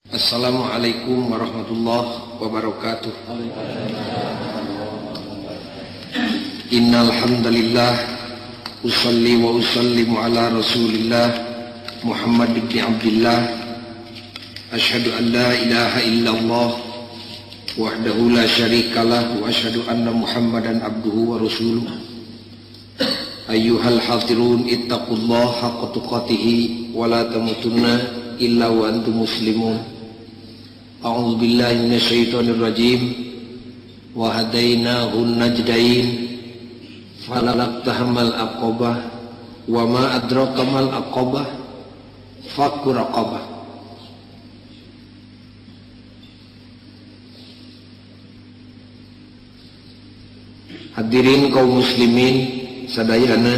Assalamualaikum warahmatullahi wabarakatuh. Innal hamdalillah usalli wa usallimu ala Rasulillah Muhammad ibn Abdullah. Asyhadu an la ilaha illallah wahdahu la syarikalah wa asyhadu anna Muhammadan abduhu wa rasuluh. Ayyuhal hadirun ittaqullaha haqqa tuqatih wa la tamutunna illa wa antum muslimun. A'udzu billahi minasyaitonir rajim. Wa hadainahun najdain falaqtahamal aqabah wa ma adraka mal aqabah fakku raqabah. Hadirin kaum muslimin sadayana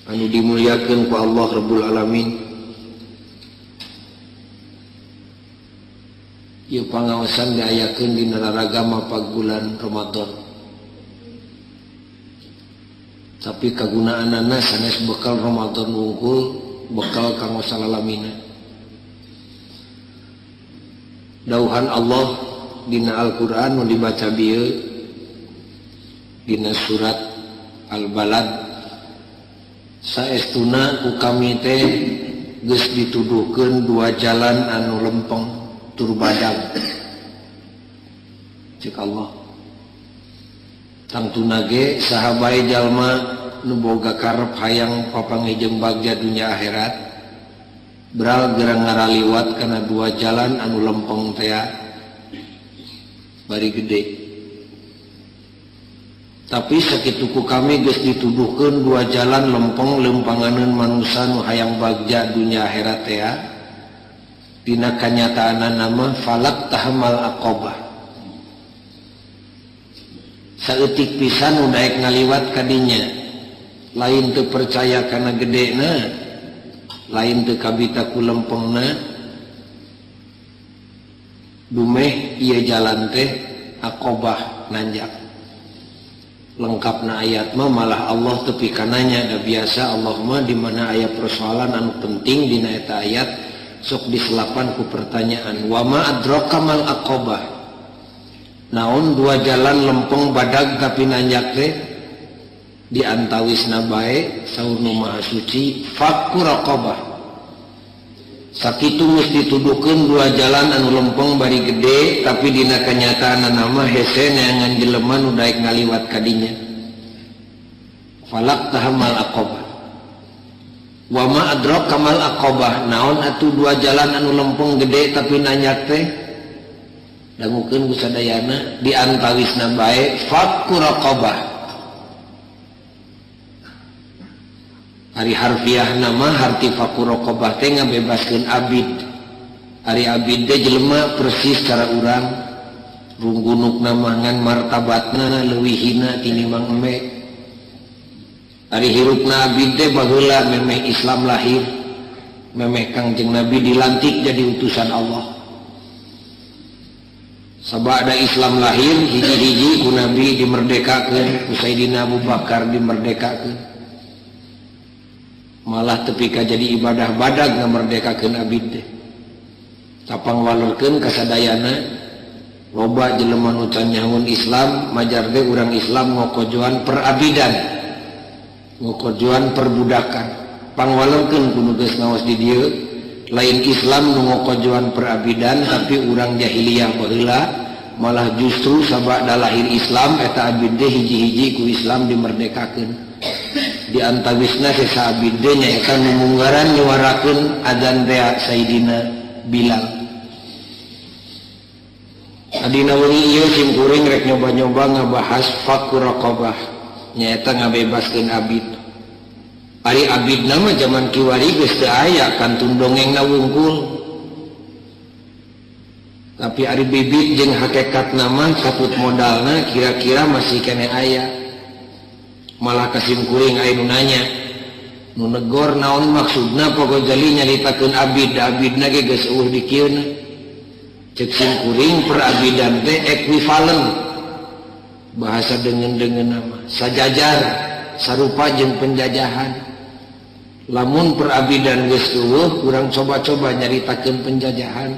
anu dimuliakeun ku Allah Rabbul Alamin. Ieu pangaosan diayakeun dina raragama pagulan Ramadan. Tapi kagunaanana sanes bekal Ramadan wungkul, bekal kanggo salalamina. Dauhan Allah dina Al-Qur'an nu dibaca bieu dina surat Al-Balad, saestuna ku kami teh geus dituduhkeun dua jalan anu lempeng tur badag. Cek Allah, tangtuna ge saha bae jalma nu boga karep hayang papanggih jeung bagja dunya akhirat, beral gerang ngaraliwat kana dua jalan anu lempeng tea bari gede. Tapi sakitu ku kami geus dituduhkeun dua jalan lempeng leumpanganeun manusa nu hayang bagja dunya akhirat tea. Dina kanyataanana mah falak tahamal aqabah. Saeutik pisan nu daek ngaliwat ka dinya. Lain teu percaya kana gedena, lain teu kabita ku lempengna. Dumeh ieu jalan teh aqabah nanjak. Lengkapna ayat mah malah Allah tepi kananya. Da biasa Allah mah di mana aya persoalan anu penting dina eta ayat sok diselapan ku pertanyaan wa ma adraka mal aqabah. Naon dua jalan lempeng badag tapi nanjak teh di antawisna bae saur nu maha suci fakku raqabah. Sakitu geus dituduhkeun dua jalan anu lempeng bari gede tapi dina kanyataanna mah hese neangan jelema nu daek ngaliwat ka dinya. Falak tahamal aqabah. Wa ma adraka mal aqabah. Naon atuh dua jalan anu lempeng gede tapi nanjak teh? Dangukeun ku sadayana di antawisna bae fakku raqabah. Ari harfiah nama harti fakku raqabah teh ngabebaskeun abid. Ari abid teh jelema persis cara urang runggunukna mah ngan martabatna leuwih hina tinimbang embe. Ari hirupna abid teh baheula memeh Islam lahir, memeh Kangjeng Nabi dilantik jadi utusan Allah. Sabada Islam lahir hiji-hiji ku Nabi dimerdekakeun, ku Sayyidina Abu Bakar dimerdekakeun. Malah tepi ka jadi ibadah badag ngamerdekakeun abid teh. Tapang walurkeun kasadayana loba jelema nu can nyahoun Islam, majar teh urang Islam ngokojoan perabidan, ngokojoan perbudakan. Pangwalurkeun ku nu geus ngaos di dieu, lain Islam nu ngokojoan perabidan tapi urang jahiliyah baheula malah justru sabada lahir Islam eta abid teh hiji-hiji ku Islam dimerdekakeun. Di antawisna sesa abid teh nyaeta nu munggaran nyuarakeun adzan teh Sayyidina Bilal. Adina wengi ieu sim kuring rek nyoba-nyoba ngabahas fakku raqabah nyaeta ngabebaskeun abid. Ari abid nama zaman kiwari geus teu aya kantun dongengna wungkul. Tapi ari bibit jeung hakikat nama kaput modalna kira-kira masih keneh aya. Malah kasim kuring aya nu nanya, nu negor naon maksudna Pak Gojali nyaritakeun abid, abidna ge geus eueuh di kieuna. Ceuk sim kuring perabidan teh ekuivalen bahasa dengen-dengen nama sajajar sarupa jeung penjajahan. Lamun perabidan geus eueuh urang coba-coba nyaritakeun penjajahan.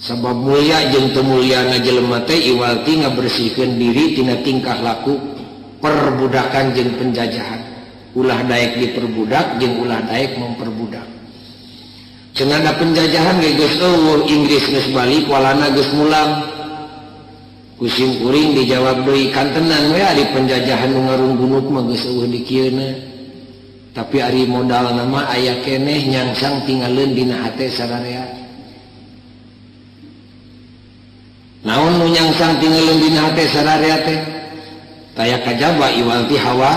Sabab mulia jeung teu mulyana jelema teh iwal ti ngabersihkeun diri tina tingkah laku perbudakan jeung penjajahan. Ulah daek diperbudak jeung ulah daek memperbudak. Cenah da penjajahan ge geus eueuh, Inggris geus balik, Walanda geus mulang. Kusim kuring dijawab deui kantenan we ari penjajahan nu ngarunggunuk mah geus eueuh di kieuna. Tapi ari modal nama aya keneh nyangsang tinggalin dina hate sararea. Naon nu nyangsang tinggalin dina hate sararea teh? Taya kajaba iwal ti hawa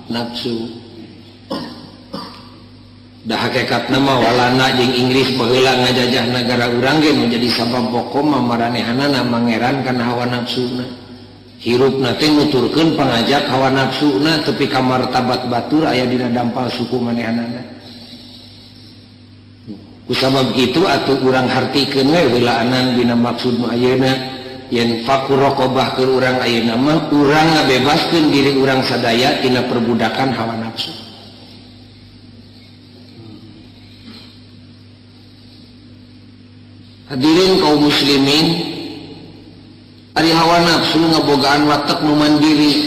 nafsu. Dah hakikatna mah Walanda jeung Inggris baheula ngajajah nagara urang ge nu jadi sabab pokok mah maranehanana mangeran kana hawa nafsuna. Hirupna teh nuturkeun pangajak hawa nafsuna tepi ka martabat batur aya dina dampal suku manehanana. Kusabab kitu atuh urang hartikeun we heulaanan dina maksud nu ayeuna yen fakur raqabah keur urang ayeuna mah urang ngabebaskeun diri urang sadaya tina perbudakan hawa nafsu. Hadirin kaum muslimin, ari hawa nafsu ngabogaan watek nu mandiri.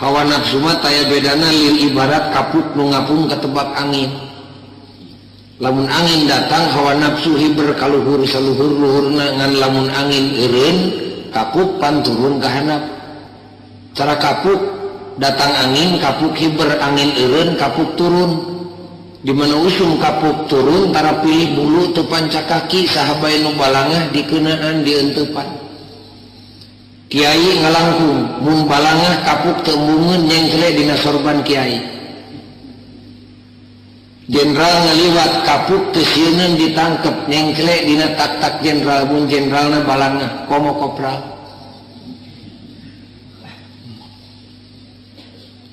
Hawa nafsu mah taya bedana lil ibarat kapuk nu ngapung katebak angin. Lamun angin datang hawa nafsu hiber kaluhur saluhur luhurna, ngan lamun angin eureun kapuk pan turun ka handap. Cara kapuk datang angin kapuk hiber, angin eureun kapuk turun. Di mana usum kapuk turun tara pilih bulu teu panca kaki saha bae nu balangah dikeunaan dientepan. Kiai ngalangkung mun balangah kapuk teu embungeun nyengkle dina sorban kiai. Jenderal ngaliwat kapuk teu sieuneun ditangkep nyengkle dina tak-tak jenderal mun jenderalna balangah komo kopral.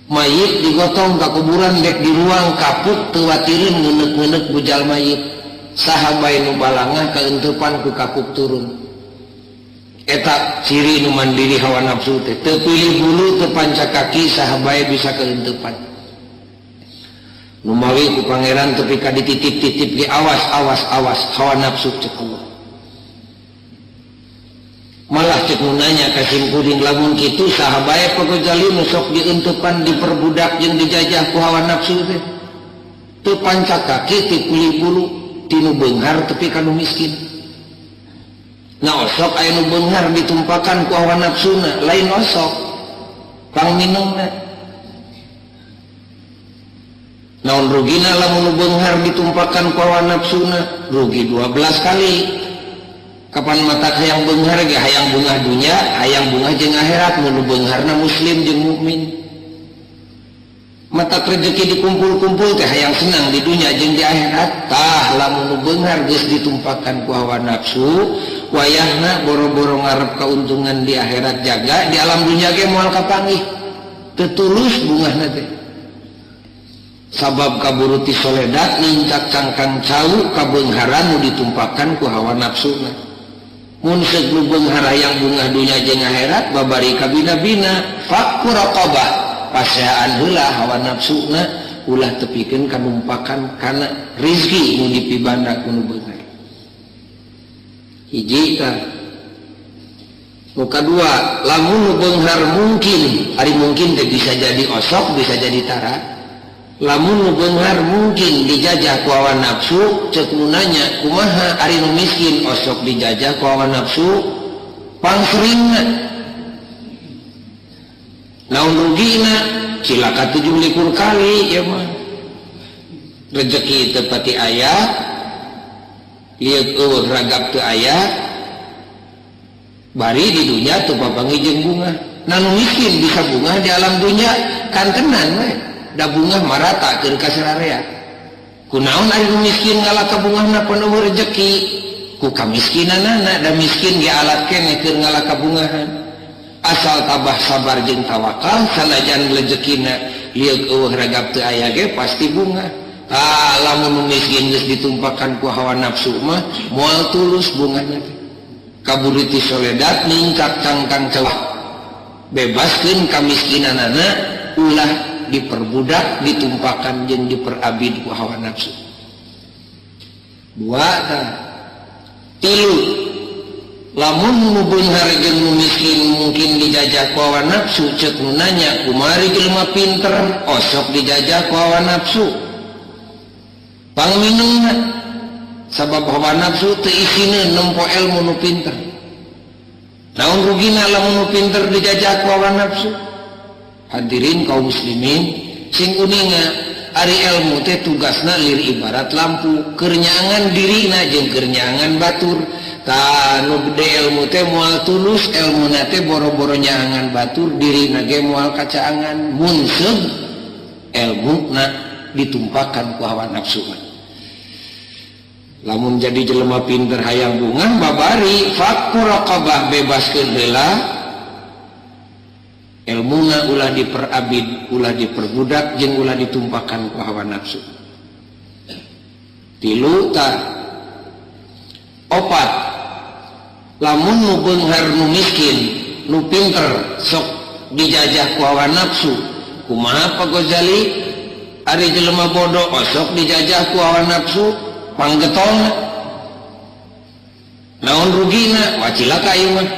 Mayit digotong ka kuburan dek di ruang kapuk teu watireun ngeuneuk-ngeuneuk bujal mayit. Saha bae nu balangah kaentepan ku kapuk turun. Eta ciri nu mandiri hawa nafsu teh teu pilih bulu teu panca kaki saha bae bisa kaentepan. Nu mawi ku pangeran tepi ka dititip-titip ge awas awas awas hawa nafsu cek Allah. Malah cek nu nanya ka simkuring lamun kitu saha bae Pak Gozali nu sok dientepan diperbudak jeung dijajah ku hawa nafsu teh. Teu panca kaki teu pilih bulu ti nu beunghar tepi ka nu miskin. Nah osok aya nu beunghar ditumpakan ku hawa nafsuna, lain osok pangminumna. Naon rugina lamun nu beunghar ditumpakan ku hawa nafsuna, rugi 12 kali. Kapan mata hayang beunghar ge hayang bungah dunya, hayang bungah jeung akhirat, mun nu beungharna muslim jeung mukmin. Mata rezeki dikumpul-kumpul teh hayang senang di dunya jeung di akhirat. Tah lamun nu beunghar geus ditumpakan ku hawa nafsu, wayahna boro-boro ngarep kauntungan di akhirat jaga, di alam dunya ge moal kapanggih. Teu tulus bungahna teh. Sabab kaburu ti soledat nincak cangkang cau kabeungharan nu ditumpakan ku hawa nafsuna. Mun seuk nu beunghar hayang bungah dunya jeung akhirat babari kabina-bina fakku raqabah paseaan heula hawa nafsuna ulah tepikeun kanumpakan kana rizki nu dipibanda ku nu beunghar. Hiji tah. Nu kadua lamun nu beunghar mungkin, ari mungkin teh bisa jadi osok bisa jadi tara. Lamun nu beunghar mungkin dijajah ku hawa nafsu, ceuk nu nanya kumaha ari nu miskin osok dijajah ku hawa nafsu pangseringna. Naon rugina? Cilaka 27 kali ya mah. Rezeki teu pati aya, lieur eueuh ragap teu aya, bari di dunya teu papanggih jeung bungah. Nah nu miskin bisa bungah di alam dunya kantenan we. Da bungah marata keur ka sararea. Kunaon ari nu miskin ngalaka bungahna penuh rejeki? Ku kamiskinanana, da miskin ge alat keneh keur ngalaka bungahan. Asal tabah sabar jeung tawakal sanajan rejekina lieuk eueuh ragap teu aya ge pasti bungah. Ah lamun nu miskin geus ditumpakan ku hawa nafsu mah moal tulus bungahna teh. Kaburu ti soledat ningkat cangkang celah. Bebaskeun kamiskinanana ulah diperbudak ditumpakan jeung diperabid ku hawa nafsu. Dua tah. Tilu lamun nu beunghar jeung nu miskin mungkin dijajah ku hawa nafsu ceuk nu nanya kumari jelema pinter osok dijajah ku hawa nafsu. Pangminungna sabab hawa nafsu teu isineun nempo ilmu nu pinter. Naon rugina lamun nu pinter dijajah ku hawa nafsu? Hadirin kaum muslimin sing uninga ari ilmu teh tugasna lir ibarat lampu keur nyaangan dirina jeung keur nyaangan batur. Tah nu gede ilmu teh moal tulus ilmuna teh boro-boro nyaangan batur dirina ge moal kacaangan mun seug ilmuna ditumpakan ku hawa nafsu. Lamun jadi jelema pinter hayang bungah babari fakku raqabah bebaskeun heula ilmuna ulah diperabid ulah diperbudak jeung ulah ditumpakan ku hawa nafsu. Tilu ta opat lamun nu beunghar nu miskin nu pinter sok dijajah ku hawa nafsu kumaha Pak Ghazali ari jelema bodoh osok dijajah ku hawa nafsu panggetolna naon rugina wah cilaka ieu mah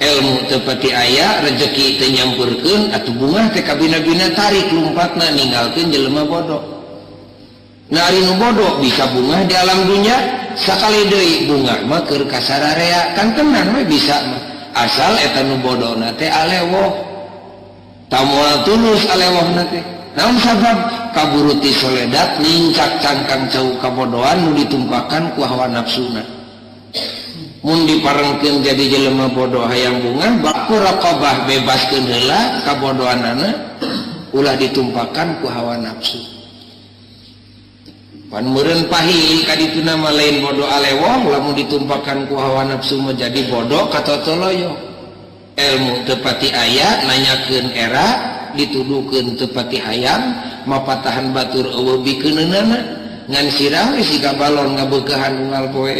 ilmu teu pati aya rejeki teu nyampurkeun atuh bungah teh kabina-bina tarik lumpatna ninggalkeun jelema bodoh. Nah ari nu bodoh bisa bungah di alam dunya sakali deui bungah mah keur kasararea kan tenan we bisa mah asal eta nu bodona teh alewoh tamoal tulus alewohna teh. Naon sabab kaburuti soledat nincak cangkang cau kabodohan nu ditumpakan ku hawa nafsuna. Mun diparengkeun jadi jelema bodoh hayang bungah baku raqabah bebaskeun heula kabodohanana ulah ditumpakan ku hawa nafsu. Pan meureun pahili ka dituna mah lain bodoh alewoh lamun ditumpakan ku hawa nafsu mah jadi bodoh katotoloyo. Ilmu teu pati aya nanyakeun era dituduhkeun teu pati hayang mapatahan batur eueuh bikeunana ngan sirah we siga balon ngabeukehan unggal poe.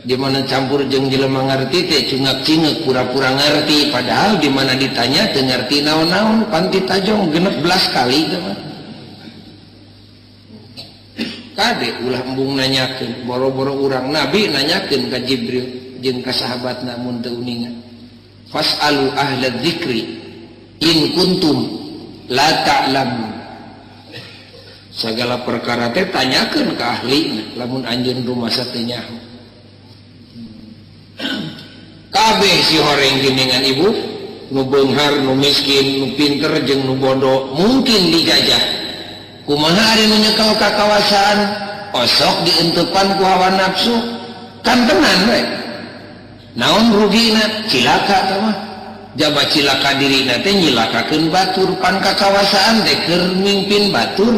Di mana campur jeung jelema ngarti teh cungak-cingek pura-pura ngarti padahal di mana ditanya teu ngarti naon-naon pan ditajong 16 kali teh mah. Kade ulah embung nanyakeun boro-boro urang nabi nanyakeun ka Jibril jeung ka sahabatna mun teu uninga. Fas'alu ahla dzikri in kuntum la ta'lamun. Segala perkara teh tanyakeun ka ahli lamun anjeun rumasa teu nyaho. Kabeh si horeng geningan ibu nu beunghar nu miskin nu pinter jeung nu bodoh mungkin dijajah. Kumaha ari nu nyekel ka kawasaan osok dientepan ku hawa nafsu kan tenan we. Naon rugina cilaka teh mah. Jaba cilaka dirina teh nyilakakeun batur pan kakawasaan teh keur mimpin batur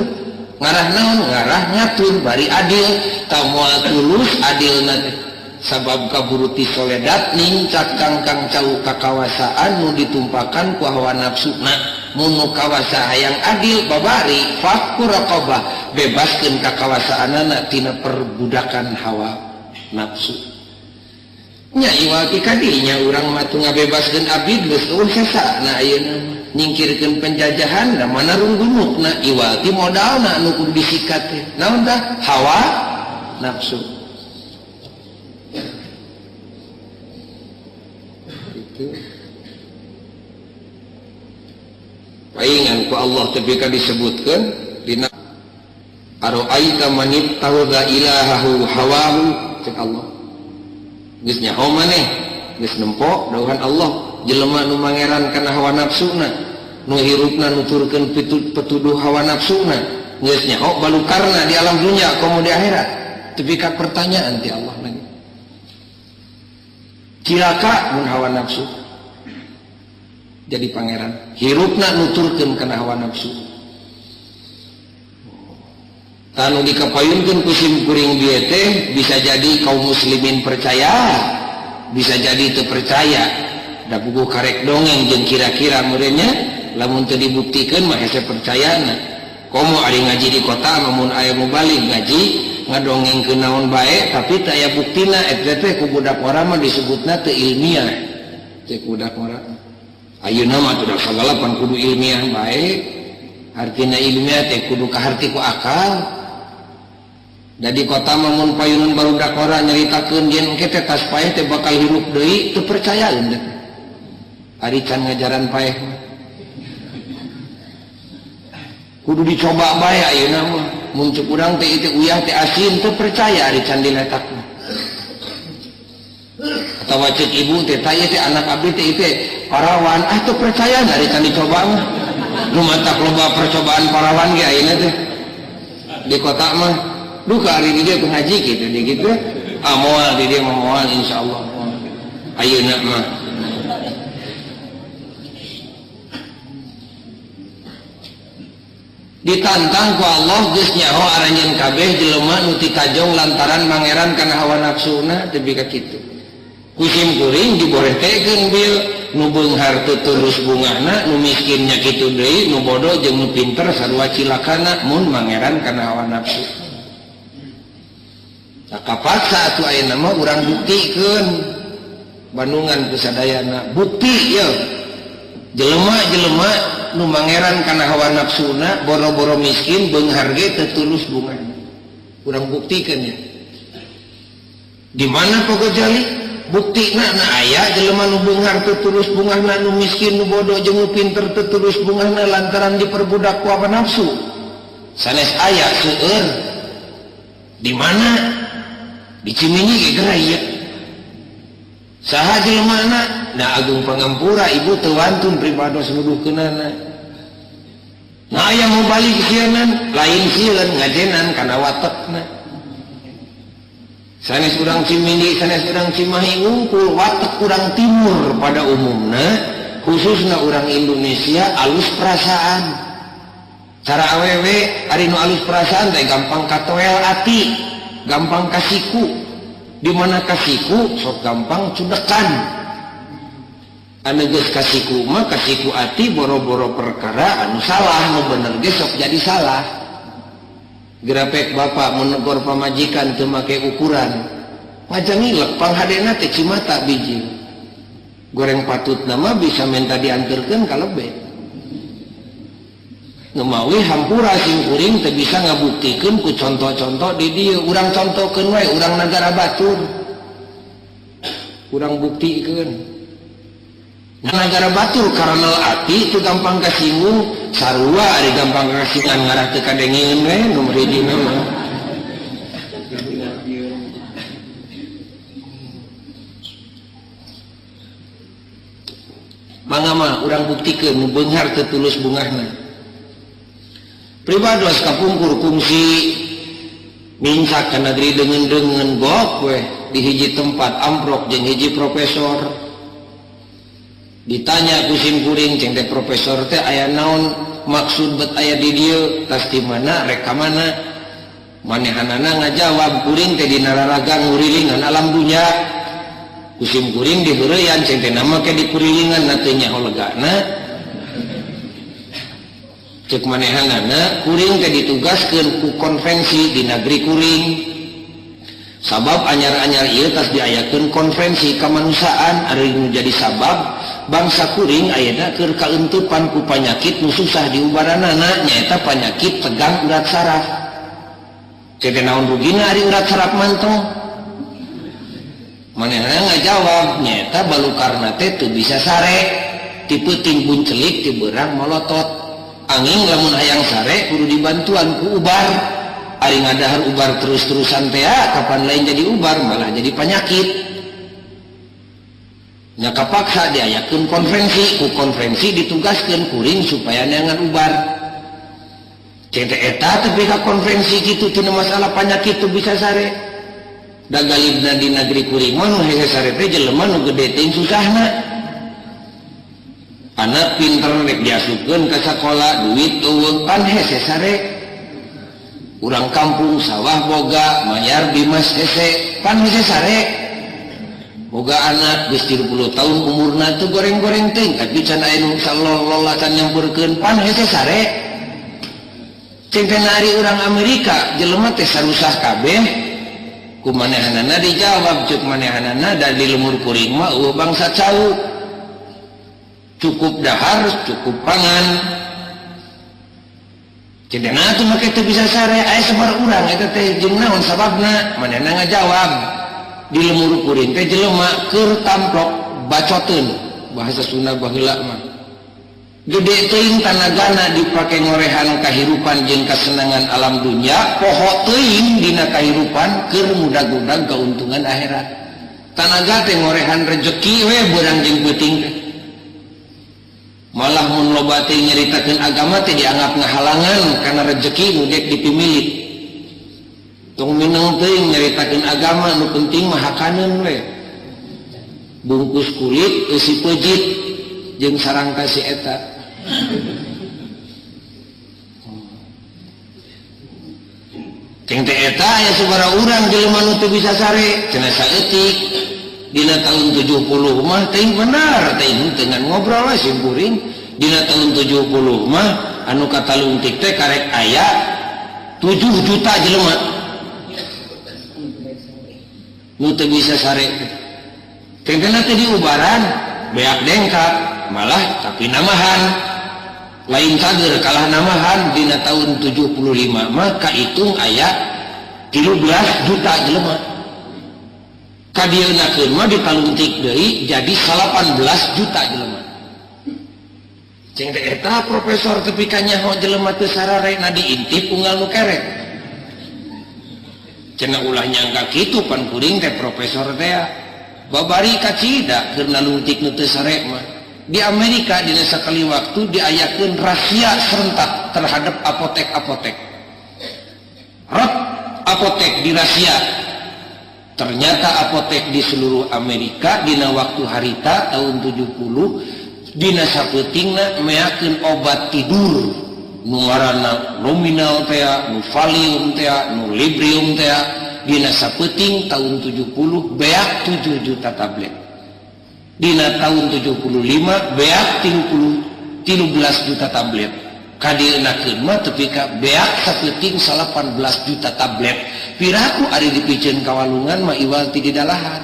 ngarah naon ngarah ngatur bari adil ta moal tulus adilna teh sabab kaburuti soledat nincak cangkang cau kakawasaan nu ditumpakan ku hawa nafsuna mun nu kawasa hayang adil babari fakku raqabah bebaskeun kakawasaanana tina perbudakan hawa nafsu. Nya iwal ti kadinya urang mah teu ngabebaskeun abid geus eueuh sesana ayeuna mah nyingkirkeun penjajahan da mana runggunukna iwal ti modalna nu kudu disikat teh naon tah hawa nafsu. Itu paingan ku Allah teh ka disebutkeun dina aroaita manittakhadha ilahahu hawahu cek Allah. Geus nyaho maneh geus nempo dawuhan Allah jelema nu mangeran kana hawa nafsuna nu hirupna nuturkeun petuduh hawa nafsuna geus nyaho balukarna di alam dunya komo di akhirat tepi ka pertanyaan ti Allah lagi cilaka mun hawa nafsu jadi pangeran hirupna nuturkeun kana hawa nafsu tanu dikapayunkeun ku sim kuring bieu teh bisa jadi kaum muslimin percaya bisa jadi teu percaya da buku karek dongeng jeung kira-kira meureunnya lamun teu dibuktikeun mah hese percayana komo ari ngaji di kota lamun aya mubalig ngaji ngadongengkeun naon bae tapi teu aya buktina eta teh ku budak ora mah disebutna teu ilmiah teh ku budak ora. Ayeuna mah teu sagala pan kudu ilmiah bae. Artina ilmiah teh kudu kaharti ku akal. Da di kota mah mun payunan barudak ora nyaritakeun yen engke teh tas paeh teh bakal hirup deui teu percayaeun teh. Ari can ngajaran paeh mah. Kudu dicoba bae ayeuna mah. Mun cek urang teh ieu uyah teh asin teu percaya ari can diletak mah. Atawa cek ibu teh tah ieu teh anak abdi teh ieu teh parawan, ah teu percaya ari can dicoba mah. Nu matak loba percobaan parawan ge ayeuna teh. Di kota mah duka ari di dieu ngaji kitu di kitu. Ah moal di dieu mah moal insyaallah. Ayeuna mah. Ditantang ku Allah geus nyaho aranjeun kabeh jelema nu tikajong lantaran mangeran kana hawa nafsuna teu ka kitu. Ku sim kuring diborehtekeun bil nu beunghar teu terus bungahna, nu miskin nya kitu deui, nu bodoh jeung nu pinter sarua cilakana mun mangeran kana hawa nafsu. Tah kapaksa atuh ayeuna mah urang buktikeun Bandungan ku sadayana bukti yeuh. Jelema-jelema nu mangeran kana hawa nafsuna boro-boro miskin beunghar ge teu tulus bungahna. Urang buktikeun ya. Di mana Pak Gojali? Buktina na aya jelema nu beunghar teu tulus bungahna, nu miskin, nu bodoh jeung nu pinter teu tulus bungahna lantaran diperbudak ku hawa nafsu. Sanes aya seueur. Di mana? Di Ciminyi ge geura ieu. Saha jelemana? Nah Agung Pangampura ibu teu wantun pribados nuduhkeunana. Nah aya mau balik sieunan, lain sieun ngajenan kana watekna. Sanes urang Cimindi, sanes urang Cimahi wungkul, watek urang timur pada umumna, khususna urang Indonesia alus perasaan. Cara awewe ari nu alus perasaan teh gampang katoel ati, gampang kasiku. Di mana kasiku sok gampang cudekan. Anu geus kasiku mah kasiku ati boro-boro perkara anu salah, nu bener ge sok jadi salah. Grapek bapak menegor pamajikan teu make ukuran. Pajang ngilek panghadena teh cimata biji. Goreng patut nama bisa minta dianterkeun ka lebet. Ngemawi hampura sing kuring teu bisa ngabuktikeun ku contoh-contoh di dieu. Urang contohkeun wae urang nagara batur. Urang buktikeun. Nagara batur karena ati teu gampang kasinggung, sarua ari gampang kasinggungan ngarah teu kadengeun we nomor hiji mah. Mangga mah urang buktikeun nu beunghar teu tulus bungahna. Pribados kapungkur kungsi mincak ka negeri deungeun-deungeun gok weh di hiji tempat amprok jeung hiji profesor. Ditanya ku sim kuring ceng teh profesor teh aya naon maksud bet aya di dieu tas di mana rek ka mana. Manehanana ngajawab kuring teh dina raraga ngurilingan alam dunya. Ku sim kuring diheureyan ceng teh nama ke dikurilingan na teu nyaho legana. Cek manehanana kuring teh ditugaskeun ku konvensi di negeri kuring. Sabab anyar-anyar ieu tas diayakeun konvensi kemanusiaan ari nu jadi sabab bangsa kuring ayeuna keur kaentupan ku panyakit nu susah diubaranana nyaeta panyakit tegang urat saraf. Cek teh naon rugina ari urat saraf mantong? Manehanana ngajawab nyaeta balukarna teh teu bisa sare, ti peuting buncelik ti beurang molotot. Angin lamun hayang sare kudu dibantuan ku ubar. Ari ngadahar ubar terus-terusan teh kapan lain jadi ubar malah jadi penyakit. Nya kapaksa diayakeun konferensi, ku konferensi ditugaskeun kuring supaya neangan ubar. Ceng teh eta tepi ka konferensi kitu tina masalah penyakit teu bisa sare. Da galibna di negeri kuring mah nu hese sare teh jelema nu gede teuing susahna. Anak pinter rek diasupkeun ka sakola duit eueuh pan hese sare. Urang kampung sawah boga mayar bimas hese pan hese sare. Boga anak geus 30 tahun umurna teu goreng-goreng teuing tapi can aya nu salolola can nyamperkeun pan hese sare. Ceng teh ari urang Amerika jelema teh sarusah kabeh. Ku manehanana dijawab ceuk manehanana da di lemur kuring mah eueuh bangsa cau. Cukup dahar, cukup pangan. Cedena tuh make teu bisa sare, aya sabar urang eta teh jeung naon sababna? Manehna ngajawab, di lemur kuring teh jelema keur tamplok bacoteun, bahasa Sunda baheula mah. Gede teuing tanagana dipake ngorehan kahirupan jeung kasenangan alam dunya, poho teuing dina kahirupan keur mudag-mudag keuntungan akhirat. Tanaga teh ngorehan rejeki we beurang jeung peuting teh. Malah mun loba teh nyaritakeun agama teh dianggap ngahalangan kana rejeki nu dek dipimilik. Tong mineng teuing nyaritakeun agama nu penting mah hakaneun we. Bungkus kulit eusi peujit jeung sarangka si eta. Ceng teh eta aya sabaraha urang jelema nu teu bisa sare, cenah saeutik. Dina tahun 70 mah teuing bener teuing dengan ngobrol lah simkuring. Dina tahun 70 mah anu katalungtik teh karek aya 7 juta jelema nu teu bisa sare. Tengtena teh diubaran beak dengkak malah tapi namahan lain cager kalah namahan. Dina tahun 75 mah kahitung aya 13 juta jelema. Kadienakeun mah ditalungtik deui jadi 18 juta jelema. Ceng teh eta profesor tepi ka nyaho jelema teu sarare na diintip unggal nu kerek. Cenah ulah nyangka kitu pan kuring teh profesor teh babari kacida keur nalungtik nu teu sare mah. Di Amerika dina sakali waktu diayakeun rahasia serentak terhadap apotek-apotek. Rot apotek dirahasia. Ternyata apotek di seluruh Amerika dina waktu harita tahun 70 dina sapeutingna meakeun obat tidur nu ngaranna Luminal teh, nu Valium teh, nu Librium teh dina sapeuting tahun 70 beak 7 juta tablet. Dina tahun 75 beak 13 juta tablet. Kadienakeun mah tepi ka beak sapeuting 18 juta tablet. Piraku ari dipiceun ka walungan mah iwal ti didalahan.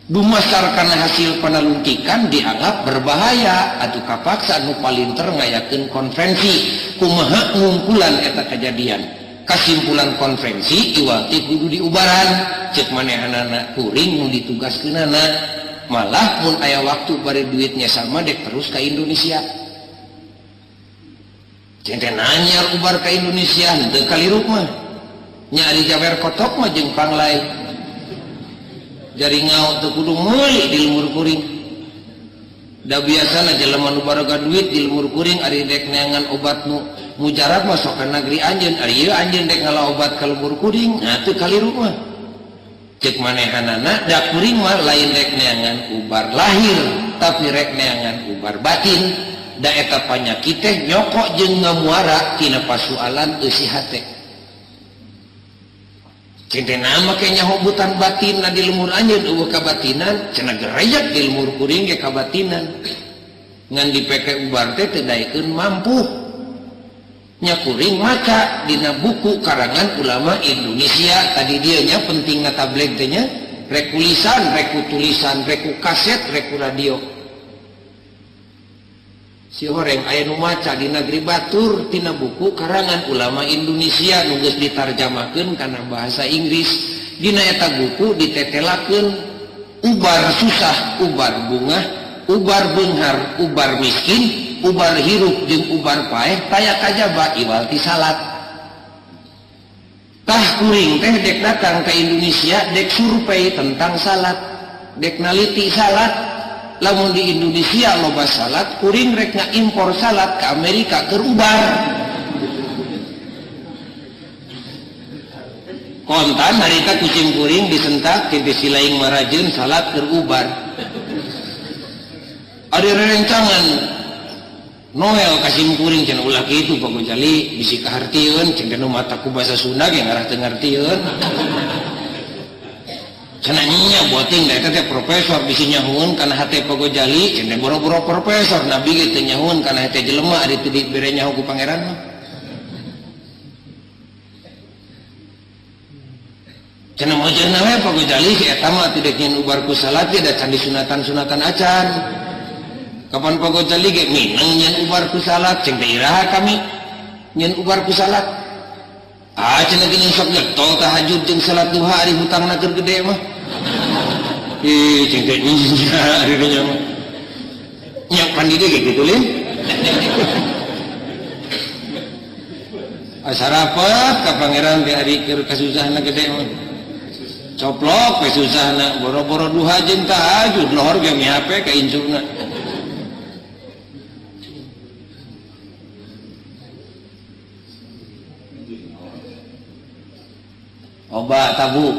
Dumasar kana hasil panalungtikan dianggap berbahaya atuh kapaksa nu palinter ngayakeun konferensi kumaha ngungkulan eta kejadian. Kasimpulan konferensi iwal ti kudu diubaran ceuk manehanana kuring nu ditugaskeunana. Malah mun aya waktu bari duitnya sama dek terus ka Indonesia. Cente nanyar ubar ka Indonesia henteu kaliruk mah. Nyari jawer kotok mah jeung panglai. Jari ngao teu kudu meuli di lemur kuring. Da biasana jelema nu baroga duit di lemur kuring ari dek neangan obat nu mujarab mah sok ka negeri anjeun, ari ieu anjeun dek ngala obat ka lemur kuring, nah teu kaliruk mah. Cek manehanana da kuring mah lain rek neangan ubar lahir tapi rek neangan ubar batin. Da eta panyakit teh nyokok jeung ngamuara tina pasualan eusi hate. Cintena mah ke nyahobutan batin na di lemur anjeun eueuh kabatinan cenah gerejek di lemur kuring ge kabatinan. Ngan dipeke ubar teh teu daekeun mampu. Nya kuring maca dina buku karangan ulama Indonesia tadi dieu nya pentingna tabligh teh nya reku lisan, reku tulisan, reku kaset, reku radio. Si horeng aya nu maca di negeri batur tina buku karangan ulama Indonesia nu geus ditarjamahkeun kana bahasa Inggris. Dina eta buku ditetelakeun ubar susah, ubar bungah, ubar beunghar, ubar miskin, ubar hirup jeung ubar paeh taya kajaba iwal ti salat. Tah kuring teh dek datang ke Indonesia dek survei tentang salat, dek naliti salat. Lamun di Indonesia loba salat, kuring rek ngaimpor salat ke Amerika keur ubar. Kontan harita kucing kuring disentak ti silaing marajeun salat keur ubar. Ada rerencangan Noel kasim kuring cenah ulah kitu Pak Gojali bisi kahartieun cenah nu mata ku basa Sunda ge ngarah teu ngartieun. Cenah nya boting da eta teh profesor bisi nyahueun kana hate Pak Gojali cenah boro-boro profesor nabi ge teu nyahueun kana hate jelema ari teu dibere nyaho ku pangeran mah. Cenah mojeuna we Pak Gojali si eta mah teu dek nyeun ubar ku salat ge da can disunatan-sunatan acan. Kapan Pak Gojali ge mineng nyen ubar ku salat cing teh iraha kami nyen ubar ku salat. Ah cenah geuning sok getol tahajud jeung salat duha ari hutangna keur gede mah. Ih cing teh nya ari nya mah. Nya pan di dieu ge kitu lin. Asarapet ka pangeran teh ari keur kasusahna gede mah. Coplok we susahna boro-boro duha jeung tahajud lohor ge mihape ka incuna. Obat tabu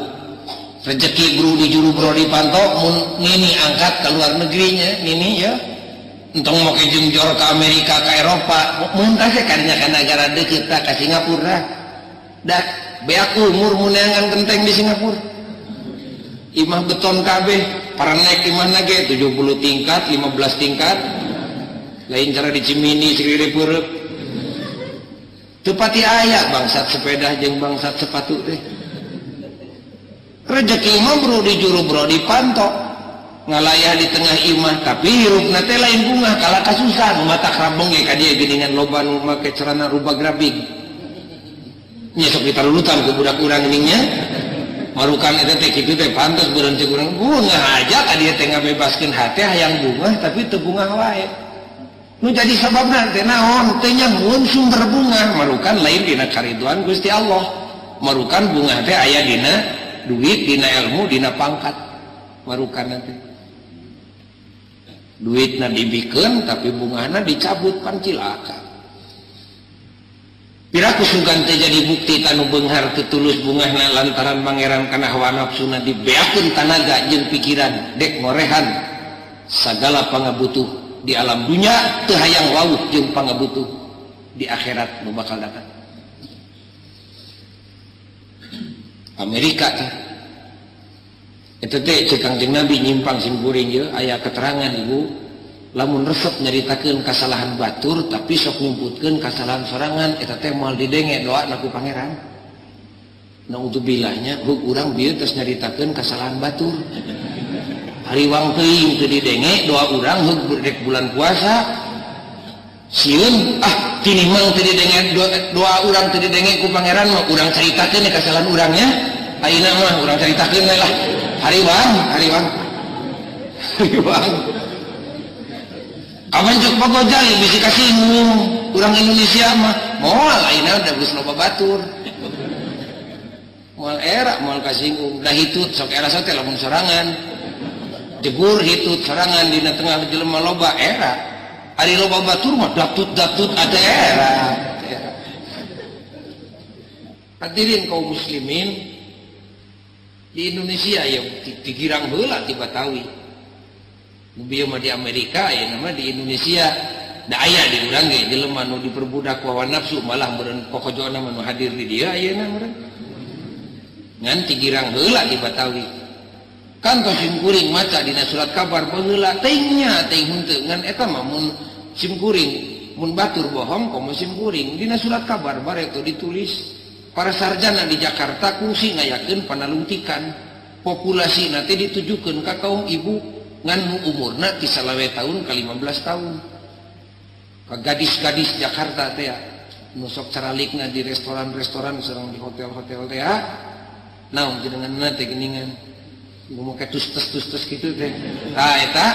rezeki bro di juru bro di panto mun nini angkat ke luar negerinya nini ya entong mau ke jengjor ke Amerika ke Eropa mun tah kadinya ka negara deukeut tah ka Singapura dah beak umur mun neangan genteng di Singapura imah beton kabeh paranek imahna ge 70 tingkat 15 tingkat lain cara di Cimindi segede peureuk teu pati aya bangsat sepeda jeung bangsat sepatu teh. Rezeki mah bro di juru bro di panto ngalayah di tengah imah tapi hirupna teh lain bunga kalah kasusahan mata krabeng ge ka dieu geuningan loba nu make celana rubag rabig nya sok ditalulutan ku budak urang geuning nya marukan eta teh kitu teh pantes beureun ceuk urang bunga aja ka dieu teh ngabebaskeun hate hayang bunga tapi teu bunga wae nu jadi sababna teh naon teh nyamun sumber bunga marukan lain dina kariduan Gusti Allah marukan bunga teh aya dina duit dina ilmu dina pangkat marukan nanti duitna dibikeun tapi bungana dicabut pan cilaka piraku sugan teh jadi bukti tanu beunghar teu tulus bungahna lantaran pangeran kana hawa nafsuna dibeakeun tanaga jeung pikiran dek ngorehan sagala pangabutuh di alam dunya teu hayang wawuh jeung pangabutuh di akhirat nu bakal datang. Amerika teh eta teh cek Kangjeng Nabi nyimpang simkuring ieu aya keterangan ibu lamun resep nyaritakeun kasalahan batur tapi sok nyumputkeun kasalahan sorangan eta teh moal didenge doana ku pangeran. Naudzubillah hug urang bieu tos nyaritakeun kasalahan batur. Hariwang teuing teu didenge doa urang hug rek bulan puasa sieun ah tinimang teu didenge doa urang teu didenge ku pangeran mah urang caritakeun kasalahan urangnya ayeuna mah urang caritakeun we lah hariwang hariwang hariwang kapan cuk Pak Gojali bisi kasinggung urang Indonesia mah moal ayeuna da geus loba batur moal era moal kasinggung da hitut sok era teh lamun sorangan jegur hitut sorangan dina tengah jelema loba era ari loba batur mah datut-datut ada era. Hadirin kaum muslimin di Indonesia ya digirang heula ti Batawi. Nu bieu mah di Amerika aya nama di Indonesia da aya di urang ge jelema nu diperbudak ku hawa nafsu malah meureun kokojona mah nu hadir di dieu ayeuna meureun. Ngan digirang heula di Batawi. Kan tos simkuring maca dina surat kabar baheula teuing nya teuing henteu ngan eta mah mun simkuring mun batur bohong komo simkuring dina surat kabar bareto ditulis para sarjana di Jakarta kungsi ngayakeun panalungtikan populasi nanti ditujukeun ka kaum ibu ngan nu umurna ti salawe tahun ka 15 tahun ka gadis-gadis Jakarta teh nu sok caralikna di restoran-restoran sareng di hotel-hotel teh naon jenenganna teh geuningan nu make tus-tus kitu teh tah eta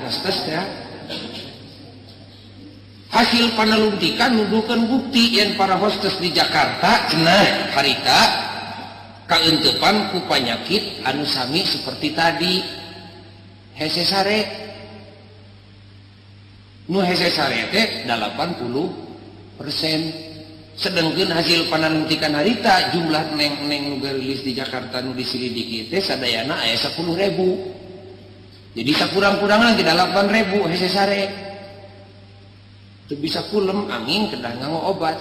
tus-tus teh hasil panalungtikan nuduhkeun bukti yen para hostes di Jakarta cenah harita kaeuntepan ku panyakit anu sami seperti tadi hese sare nu hese sare teh 80% sedengkeun hasil panalungtikan harita jumlah neng-neng nu garilis di Jakarta nu disilidiki teh sadayana aya 10.000 jadi sakurang-kurangna ge 8.000 hese sare teu bisa kulem angin kedah nganggo obat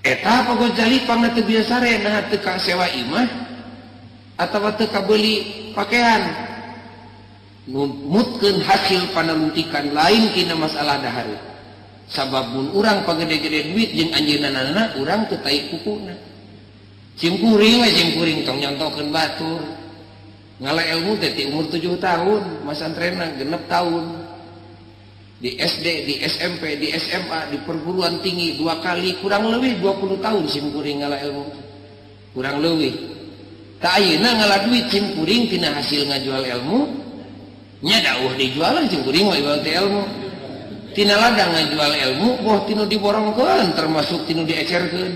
eta Pak Gojali pangna teu biasa sare nah teu ka sewa imah atawa teu kabeuli pakaian numutkeun hasil panalungtikan lain tina masalah dahar sabab mun urang pagede-gede duit jeung anjeunna urang teu tai kukuna simkuring we simkuring tong nyontokeun batur ngala ilmu teh ti umur 7 tahun masantrena 6 tahun. Di SD, di SMP, di SMA, di perguruan tinggi 2 kali kurang lebih 20 tahun simkuring ngala ilmu. Kurang lebih. Tak ayeuna ngala duit simkuring tina hasil ngajual ilmu nya dauh dijualan simkuring mah ieu teh ilmu. Tina ladang ngajual ilmu boh tinu diborongkeun termasuk tinu diecerkeun.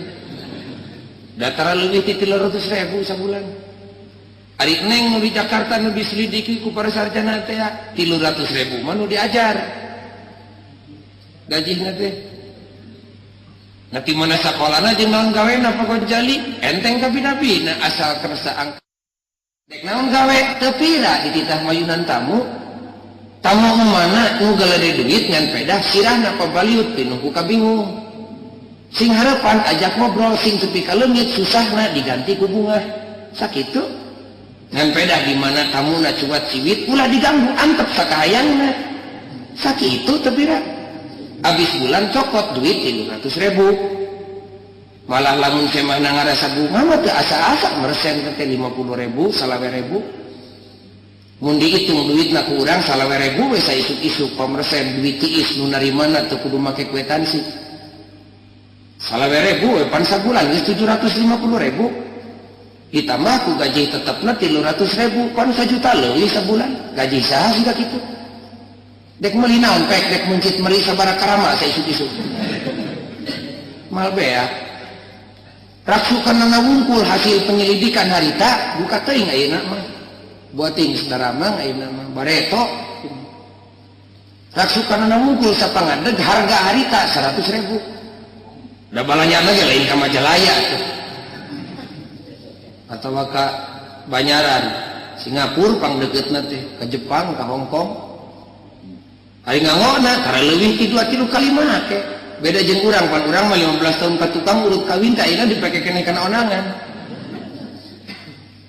Datara leuwih ti 300.000 sabulan. Ari neng nu di Jakarta nu diselidiki ku para sarjana teh 300.000 mah nu diajar. Gajihna teh. Nah ti mana sakolana jeung naon gawena Pak Gojali enteng kabi-nabi na asal kersa angkat. Dek naon gawe teu pira dititah mayunan tamu. Tamu mana nu galede duit ngan pedah sirahna pabaliut pinuh ku kabingung. Sing harapan ajak ngobrol sing tepi ka leungit susahna diganti ku bunga. Sakitu. Ngan pedah di mana tamuna cuat ciwit ulah diganggu antep sakahayangna. Sakitu teu pira. Abis bulan cokot duit 300.000. Malah lamun semahna ngarasa bunga mah teu asa-asa meresen teh 50.000, 25.000. Mun dihitung duitna ku urang 25.000 we saisuk-isuk pamersen duit tiis nu narimana teu kudu make kwitansi. 25.000 we pan sabulan geus 750.000. Ditambah ku gaji tetepna 300.000 pan sajuta leuwih sabulan. Gaji saha siga kitu? Dek meuli naon pek dek mungkit meri sabaraha karama saisuk-isuk. Mal beak. Raksukan wungkul hasil penyelidikan harita buka teuing ayeuna mah. Buat ting saudara mang ayeuna mah bareto. Raksukan wungkul sapangadeg harga harita 100.000. Da balanyana ge lain ka Majalaya tuh. Atawa ka Banyaran, Singapura pangdeuketna teh, ka Jepang, ka Hong Kong. Ari ngangona tara leuwih ti 2-3 kali make. Beda jeung urang, pan urang mah 15 tahun ka tukang urut kawin teh ayeuna dipake keneh kana onangan.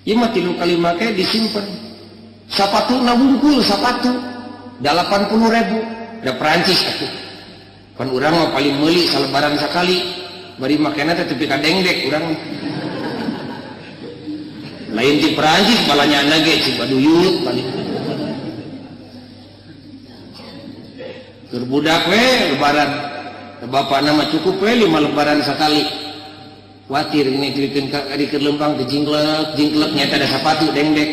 Ieu mah 3 kali make disimpen. Sapatuna wungkul sapatu 80.000. Da Perancis atuh. Pan urang mah paling meuli salebaran sakali. Bari makena teh tepi ka dengdek urang. Lain di Perancis balanyana ge Cibaduyut paling. Keur budak we lebaran. Bapakna mah cukup we 5 lebaran sakali. Kuatir ini dilikeun ka dikeun lempang teh jingklek, jingklek nyata ada sapatu dengdek.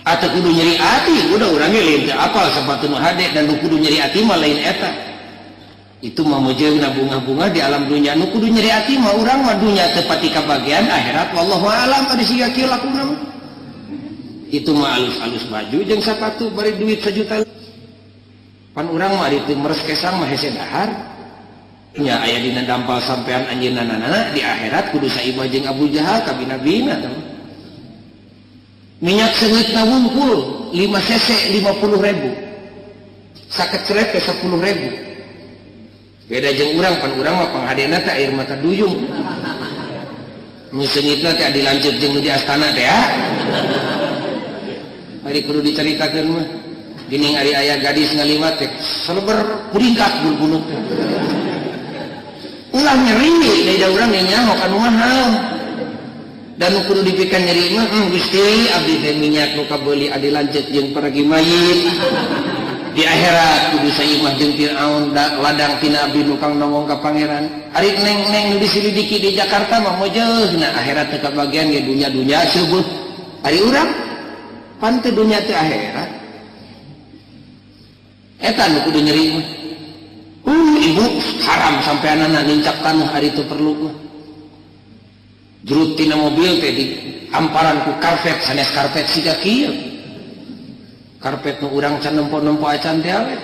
Atau kudu nyeri ati, udah urang ge lain teu apal sapatu nu hade dan nu kudu nyeri ati mah lain eta. Itu mah mojeuna bunga-bunga di alam dunya nu kudu nyeri ati mah urang mah dunya teu pati kabagian akhirat wallahu alam ari siga kieu lakuna mah. Itu mah alus-alus baju jeung sapatu bari duit sejuta. Pan urang mah ari teu meres kesang mah hese dahar. Nya aya dina dampal sampean anjeunna nanana di akhirat kudu saibah jeung Abu Jahal kabina-bina teh. Minyak seungitna wungkul 5 cc 50.000. Sakecret teh 10.000. Beda jeung urang pan urang mah panghadena teh air mata duyung. Nu seungitna teh dilanjut jeung nu di astana teh ya. Ari kudu dicaritakeun mah. Geuning ari aya gadis ngaliwat teh seleber kuringkak bulbuluk. Ulah nyeri da urang ge nyaho ka nu mahal. Dan nu kudu dipikeun nyeri mah Gusti abdi teh minyak nu kabeuli adi lanceuk jeung paragi mayit. Di akhirat kudu saimah jeung Firaun ladang tina abdi nu kang nongong ka pangeran. Ari neng-neng nu disilidiki di Jakarta mah mojeuna akhirat teh kabagian ge dunya-dunya seueuh. Ari urang pan teu dunya teh akhirat. Eta nu kudu nyeri mah. Ibu haram sampeanana nincak tanah ari teu perlu mah. Jurut tina mobil teh di amparan ku karpet sanes karpet siga kieu. Karpet nu urang can nempo-nempo acan teh awet.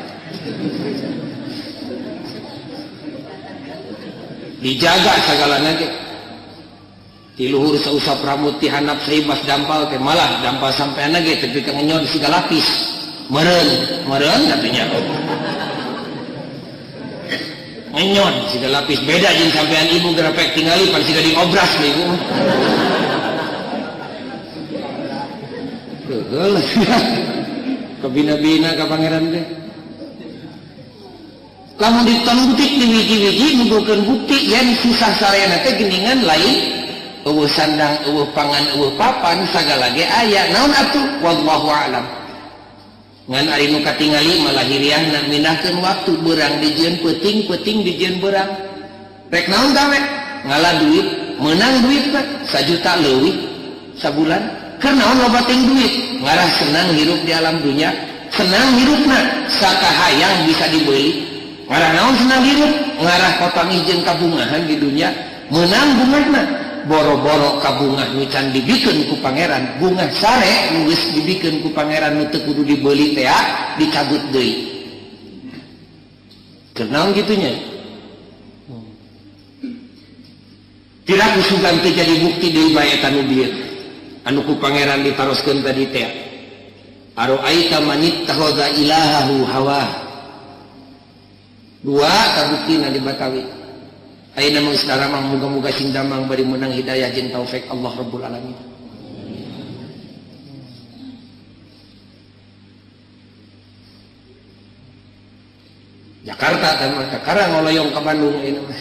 Dijaga sagalana ge. Ti luhur sausap rambut ti handap saibas dampal teh malah dampal sampeanna ge tepi ka ngenyot siga lapis. Meureun, meureun katanya. Ngenyot siga lapis beda jeung sampean ibu gerepek tingali pan siga diobras we ibu. Geul. Kabina-bina ka pangeran teh. Lamun ditentik di wiji-wiji nuduhkeun bukti yen susah sarayana teh geuningan lain eueuh sandang eueuh pangan eueuh papan sagala ge aya naon atuh wallahu alam. Ngan ari nu katingali malah hiriahna mindahkeun waktu beurang dijieun peuting, peuting dijieun beurang. Rek naon gawe? Ngala duit, meunang duit mah sajuta leuwih sabulan. Keur naon loba teuing duit? Ngarah senang hirup di alam dunya, senang hirupna sakahayang bisa dibeli. Ngarah naon senang hirup? Ngarah papanggih jeung kabungahan di dunya, meunang bungahna. Boro-boro kabungah nu can dibikeun ku pangeran, bungah sare nu geus dibikeun ku pangeran nu teu kudu dibeuli teh dicabut deui. Keur naon kitu nya? Tidak usugan teu jadi bukti deui bae eta nu bieu. Anu ku pangeran ditaroskeun tadi teh. Aroaita manittakhadha ilahahu hawa. Dua kabuktina di Batawi. Ayeuna mah geus daramang muga-muga sing damang bari meunang hidayah jeung taufik Allah Rabbul Alamin. Jakarta teh mah kakara ngoloyong ka Bandung ayeuna mah.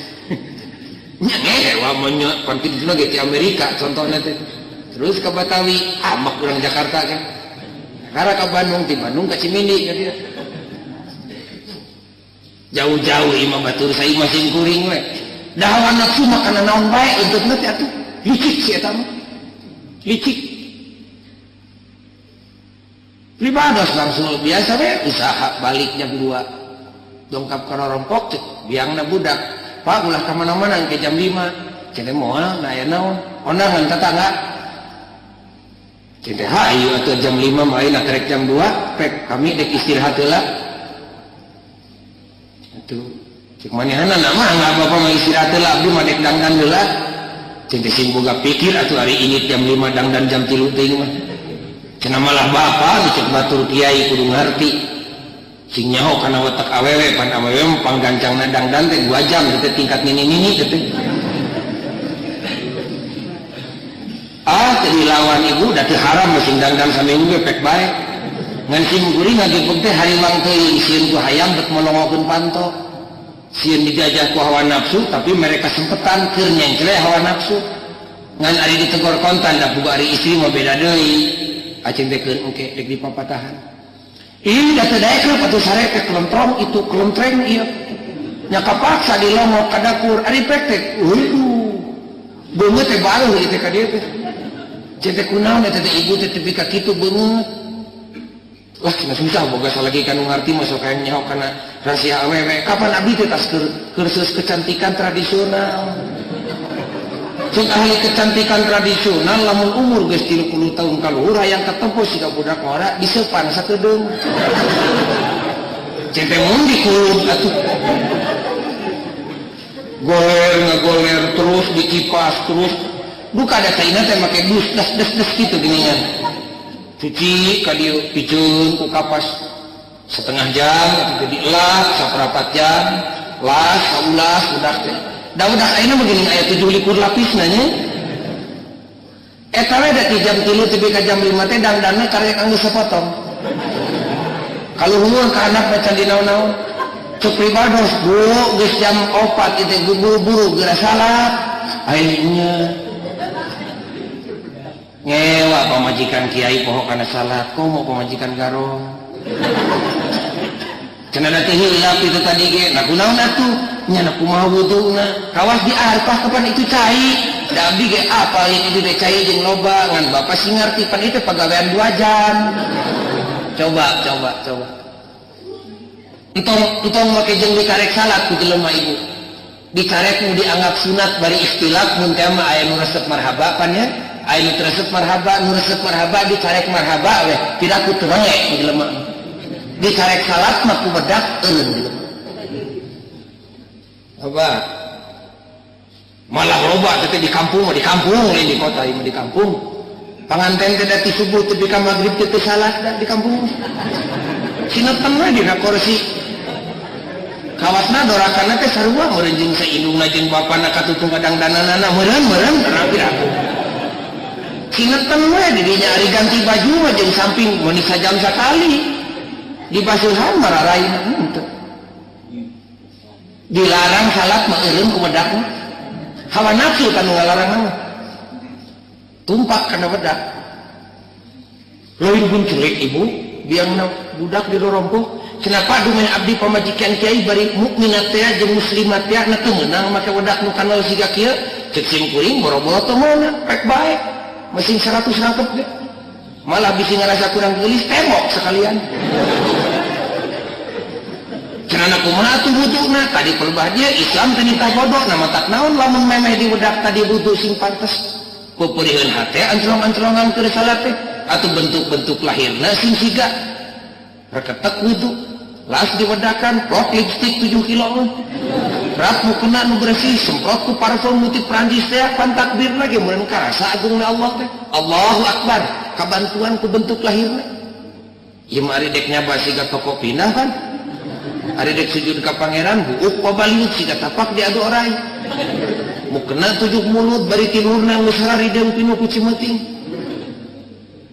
Nya ngewa mah nya pan kitu ge ti Amerika contohna teh. Terus ka Batawi, amak urang Jakarta kan. Kakara ka Bandung, ti Bandung ka Cimindi ka dieu. Jauh-jauh imah batur saimah sing kuring we. Da hawa nafsu mah kana naon bae euntutna teh atuh. Licik si eta mah. Licik. Pribados langsung biasa we usaha balik jam 2. Dongkap ka rorompok cek biangna budak. Pak ulah ka mana-mana engke jam 5. Cenah moal na aya naon? Ondangan tetangga. Cenah hayu atuh jam 5 mah ayeuna karek jam 2, pek kami dek istirahat heula. Atuh cek manehna mah nggak bapak mah istirahat heula abdi mah dek dangdan heula. Cenah sing boga pikir atuh ari ini jam 5 dangdan jam 3 teuing mah. Cenah malah bapak cek batur kiai kudu ngarti. Sing nyaho kana watak awewe pan awewe mah panggancangna dangdan teh 2 jam teh tingkat nini-nini teh. Ah teu dilawan ibu da teu haram mah sing dangdan saminggu ge pek bae. Ngan sing kuring ngagepek teh hariwang teuing sieun ku hayam bet molongokeun panto. Sieun dijajah ku hawa nafsu tapi mereka sempetan keur nyengcle hawa nafsu. Ngan ari ditegor kontan da boga ari istri mah beda deui. Aceng teh keun engke dek dipapatahan. Ih da teu daek atuh sare teh kelentrong itu kelentreng ieu. Nya kapaksa dilongok ka dapur ari pek teh heuh. Beungeut teh baruh ieu teh ka dieu teh. Cek teh kunaon eta teh ibu teh tepi ka kitu beungeut. Lah cenah susah boga salagi kanu ngarti mah sok hayang nyaho kana rahasia awewe. Kapan abdi teh tas kursus kecantikan tradisional. Cek ahli kecantikan tradisional lamun umur geus 30 tahun kaluhur hayang katempo siga budak ngora diseupan sakedeung. Cek teh mun dikulub atuh. Goler ngagoler terus dikipas terus. Duka da caina teh make dus das des des kitu geuningan. Cuci ka dieu piceun ku kapas setengah jam atuh teh dielak saparapat jam las saulas budak teh. Da udah ayeuna mah geuning aya 27 lapisna nya. Eta we da ti jam 3 tepi ka jam 5 teh dangdanna karek anggeus sapotong. Kaluhur ka anak mah can dinaon-naon. Cek pribados bu geus jam 4 ieu teh buru-buru geura salat. Ayeuna ngewa pamajikan kiai poho kana salat komo pamajikan garong. Cenah da teh hilap itu tadi ge, nah kunaon atuh? Nya na kumaha wuduna? Kawas di arpah kapan itu cai? Da abdi ge apal itu teh cai jeung loba ngan bapak sing ngarti pan itu pagawean 2 jam. Coba, coba, coba. Entong, entong make jeung dikarek salat ku jelema ibu. Dikarek nu dianggap sunat bari ikhtilaf mun teh mah aya nu resep marhaba pan nya. Aya nu resep marhaba, nu resep marhaba dikarek marhaba weh, tidak ku terengek ku jelema. Dikarek salat mah ku bedak eureun jelema. Apa? Malah loba teh di kampung, di kampung lain di kota, ieu mah di kampung. Panganten teh da ti subuh tepi ka magrib teh teu salat da di kampung. Sineten we dina kursi. Kawasna dorakanna teh sarua meureun jeung saindungna jeung bapana katutung kadangdananana meureun-meureun rapi-rapi. Sineten we di dinya ari ganti baju mah jeung samping meuni sajam sakali. Dibasuhan mararaina henteu. Dilarang salat mah eureun ku bedak mah. Hawa nafsu kan ngalarang mah. Tumpak kana bedak. Lain pun culik ibu, Biangna budak dirorompoh. Kenapa dumeh abdi pamajikan kiai bari mukminat teh jeung muslimat teh na teu meunang make wedak nu kanal siga kieu? Cek sim kuring boro-boro teu meunang, rek bae. Mesin 100 rangkep ge. Malah bisi ngarasa kurang geulis tembok sekalian. Cenah kumaha atuh wuduna? Tadi pelebah dia Islam teh nitah bodoh, na matak naon lamun memeh diwedak tadi wudu sing pantes. Pupuriheun hate anclong-anclongan keur salat teh atuh bentuk-bentuk lahirna sing siga. Reketek wudu, las diwedakan, plot lipstik 7 kilo mah. Rap mukena nu bersih, semprot ku parfum nu ti Prancis teh pan takbir lagi meureun karasa agungna Allah teh. Allahu Akbar, kabantuan ku bentuk lahirna. Ieu mah ari dek nyaba siga toko pindah kan. Ari dek sujud ka pangeran buuk pabaliut siga tapak diadu orai. Mukena 7 mulut bari tilurna geus harideung pinu ku cimeuting.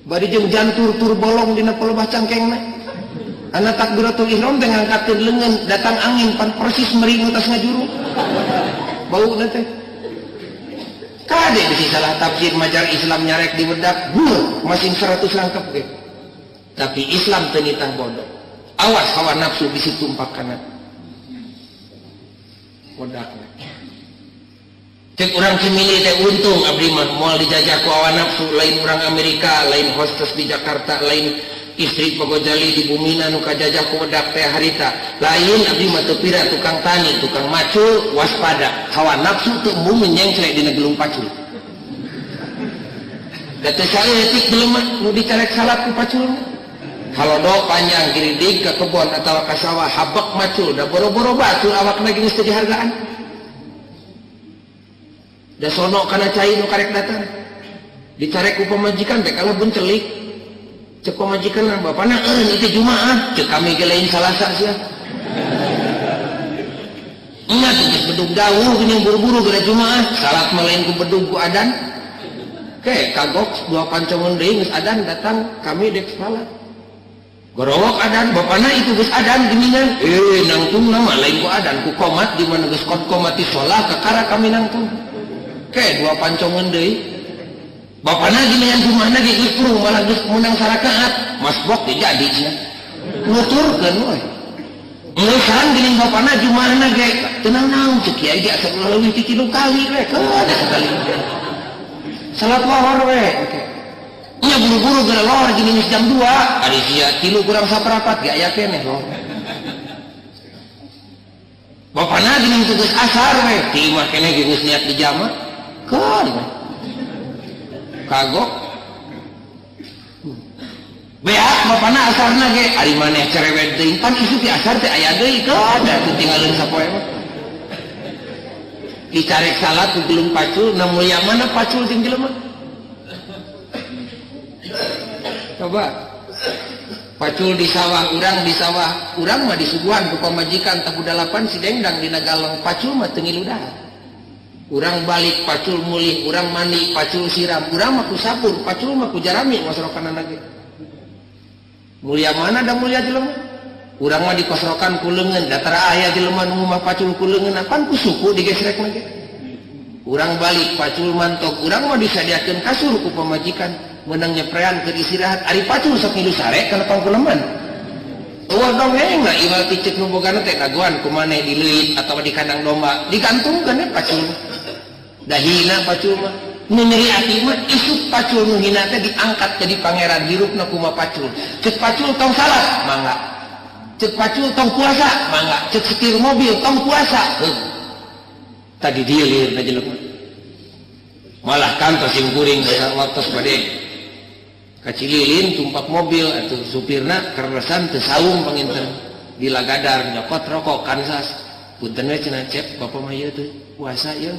Bari jeung jantur tur bolong dina palebah cangkengna. Anak takbiratul ihram teh ngangkatkeun leungeun, datang angin pan persis meri nu tas ngajuru. Bauna teh. Kade bisi salah tafsir majar Islam nyarek di wedak, buh, masing 100 rangkep ge. Tapi Islam teu nitah bodoh. Awas hawa nafsu bisi tumpak kana wedakna. Cek urang Cimili teh untung abdi mah moal dijajah ku hawa nafsu, lain urang Amerika, lain hostes di Jakarta, lain istri Pak Gojali di Bumina nu kajajah ku wedak teh harita. Lain abdi mah teu pira tukang tani, tukang macul, waspada. Hawa nafsu teu embung nyengcle dina gelung pacul. Da teu saeutik jelema nu dicarek salat ku pacul. Halodo panjang giridig ka kebon atawa ka sawah habek macul, da boro-boro bacul awakna geus teu dihargaan. Da sono kana cai nu karek datang. Dicarek ku pamajikan teh kalah bencelik. Cek pamajikan lah, bapana eureun ieu Jumaah, cek kami ge lain Salasa sia. Ingat geus bedug dawuh geuning buru-buru geura Jumaah, salat mah lain ku bedug ku adan. Ke kagok dua pancongan deui geus adan datang kami dek salat. Gorowok adan, bapana itu geus adan geuningan. Nangtung mah lain ku adan, ku komat di mana geus kot komati sholat kakara kami nangtung. Ke dua pancongan deui. Bapana geuningan jumahna ge geus purung malah geus meunang sarakaat, masbok ge jadi sia. Nuturkeun we. Ngeusan geuning bapana jumahna ge teu naon cek kiai ge asa ulah leuwih ti 3 kali we, kada sakali. Salat lohor we. Nya buru-buru geura lohor geuning geus jam 2, ari sia 3 kurang saparapat ge aya keneh lohor. Bapana geuning teu geus asar we, ti imah keneh ge geus niat dijama. Keun we. Kagok. Beak bapana asarna ge ari maneh cerewet teuing pan isuk di asar teh aya deui kada teu tinggalin sapoe mah. Dicarek salat ku gelung pacul, na mulia mana pacul ting jelema? Coba pacul di sawah urang, di sawah urang mah disuguhan ku pamajikan tabu 8 si dengdang dina galeng pacul mah teu ngilu dahar. Urang balik pacul mulih, urang mandi pacul siram, urang mah ku sabur, pacul mah ku jarami masrokanana ge. Mulia mana da mulia jelema? Urang mah dikosrokan ku leungeun, da tara aya jelema nu mah pacul ku leungeun, apan ku suku digesrek mah ge. Urang balik pacul mantok, urang mah disadiakeun kasur ku pamajikan, meunang nyeprean keur istirahat, ari pacul sok ngilu sare kana pangkuleman. Eueuh dongeng na iwal ti ceuk nu bogana teh dagoan ku maneh di leuit atawa di kandang domba, digantungkeun we pacul. Dahina pacul mah. Nu nyeri ati mah isuk pacul nu hina teh diangkat jadi pangeran hirupna kumaha pacul. Ceuk pacul tong salat, mangga. Ceuk pacul tong puasa, mangga. Ceuk setir mobil tong puasa. Heuh. Tadi dia lieur na jelema. Malah kantos sing kuring basa waktos bade kacililin tumpak mobil atuh supirna keresan teu saung panginten di lagadar nyokot rokok kansas. Punten we cenah cep bapak mah ieu teh puasa ieu.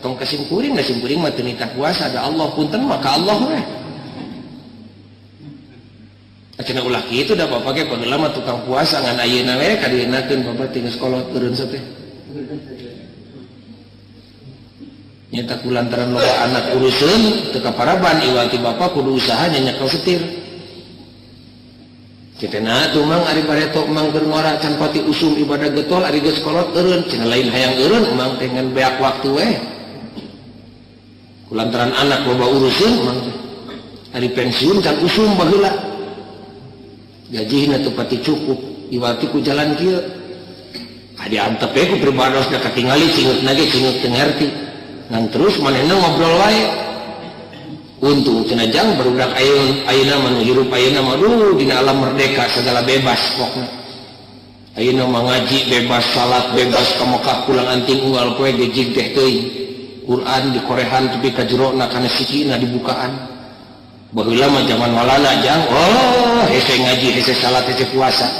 Tong ka sim kuring, da sim kuring mah teu nitah puasa da Allah punten mah ka Allah we. Cenah ulah kitu da bapak ge baheula mah tukang puasa ngan ayeuna we kadienakeun bapak teh geus kolot eureun teh. Nyata ku lantaran loba anak uruseun teu kaparaban iwal ti bapak kudu usaha nyanyekel setir. Cetena atuh mang ari bareto mang keur ngora can pati usum ibadah getol ari geus kolot eureun cenah lain hayang eureun mang teh ngan beak waktu we. Ku lantaran anak loba uruseun mang teh. Ari pensiun can usum baheula. Gajihna teu pati cukup, iwati ku jalan kieu. Adi antep we ku pribados da katingali cingeutna ge cingeut teu ngarti. Ngan terus manehna ngobrol wae. Untung cenah jang barudak ayeuna mah nu hirup ayeuna mah aduh dina alam merdeka sagala bebas pokna. Ayeuna mah ngaji bebas, salat bebas, ka Mekah pulang anting unggal poe ge jig teh teuing. Quran dikorehan tepi ka jerona kana sikina dibukaan. Baheula mah zaman walana jang, oh hese ngaji, hese salat, hese puasa.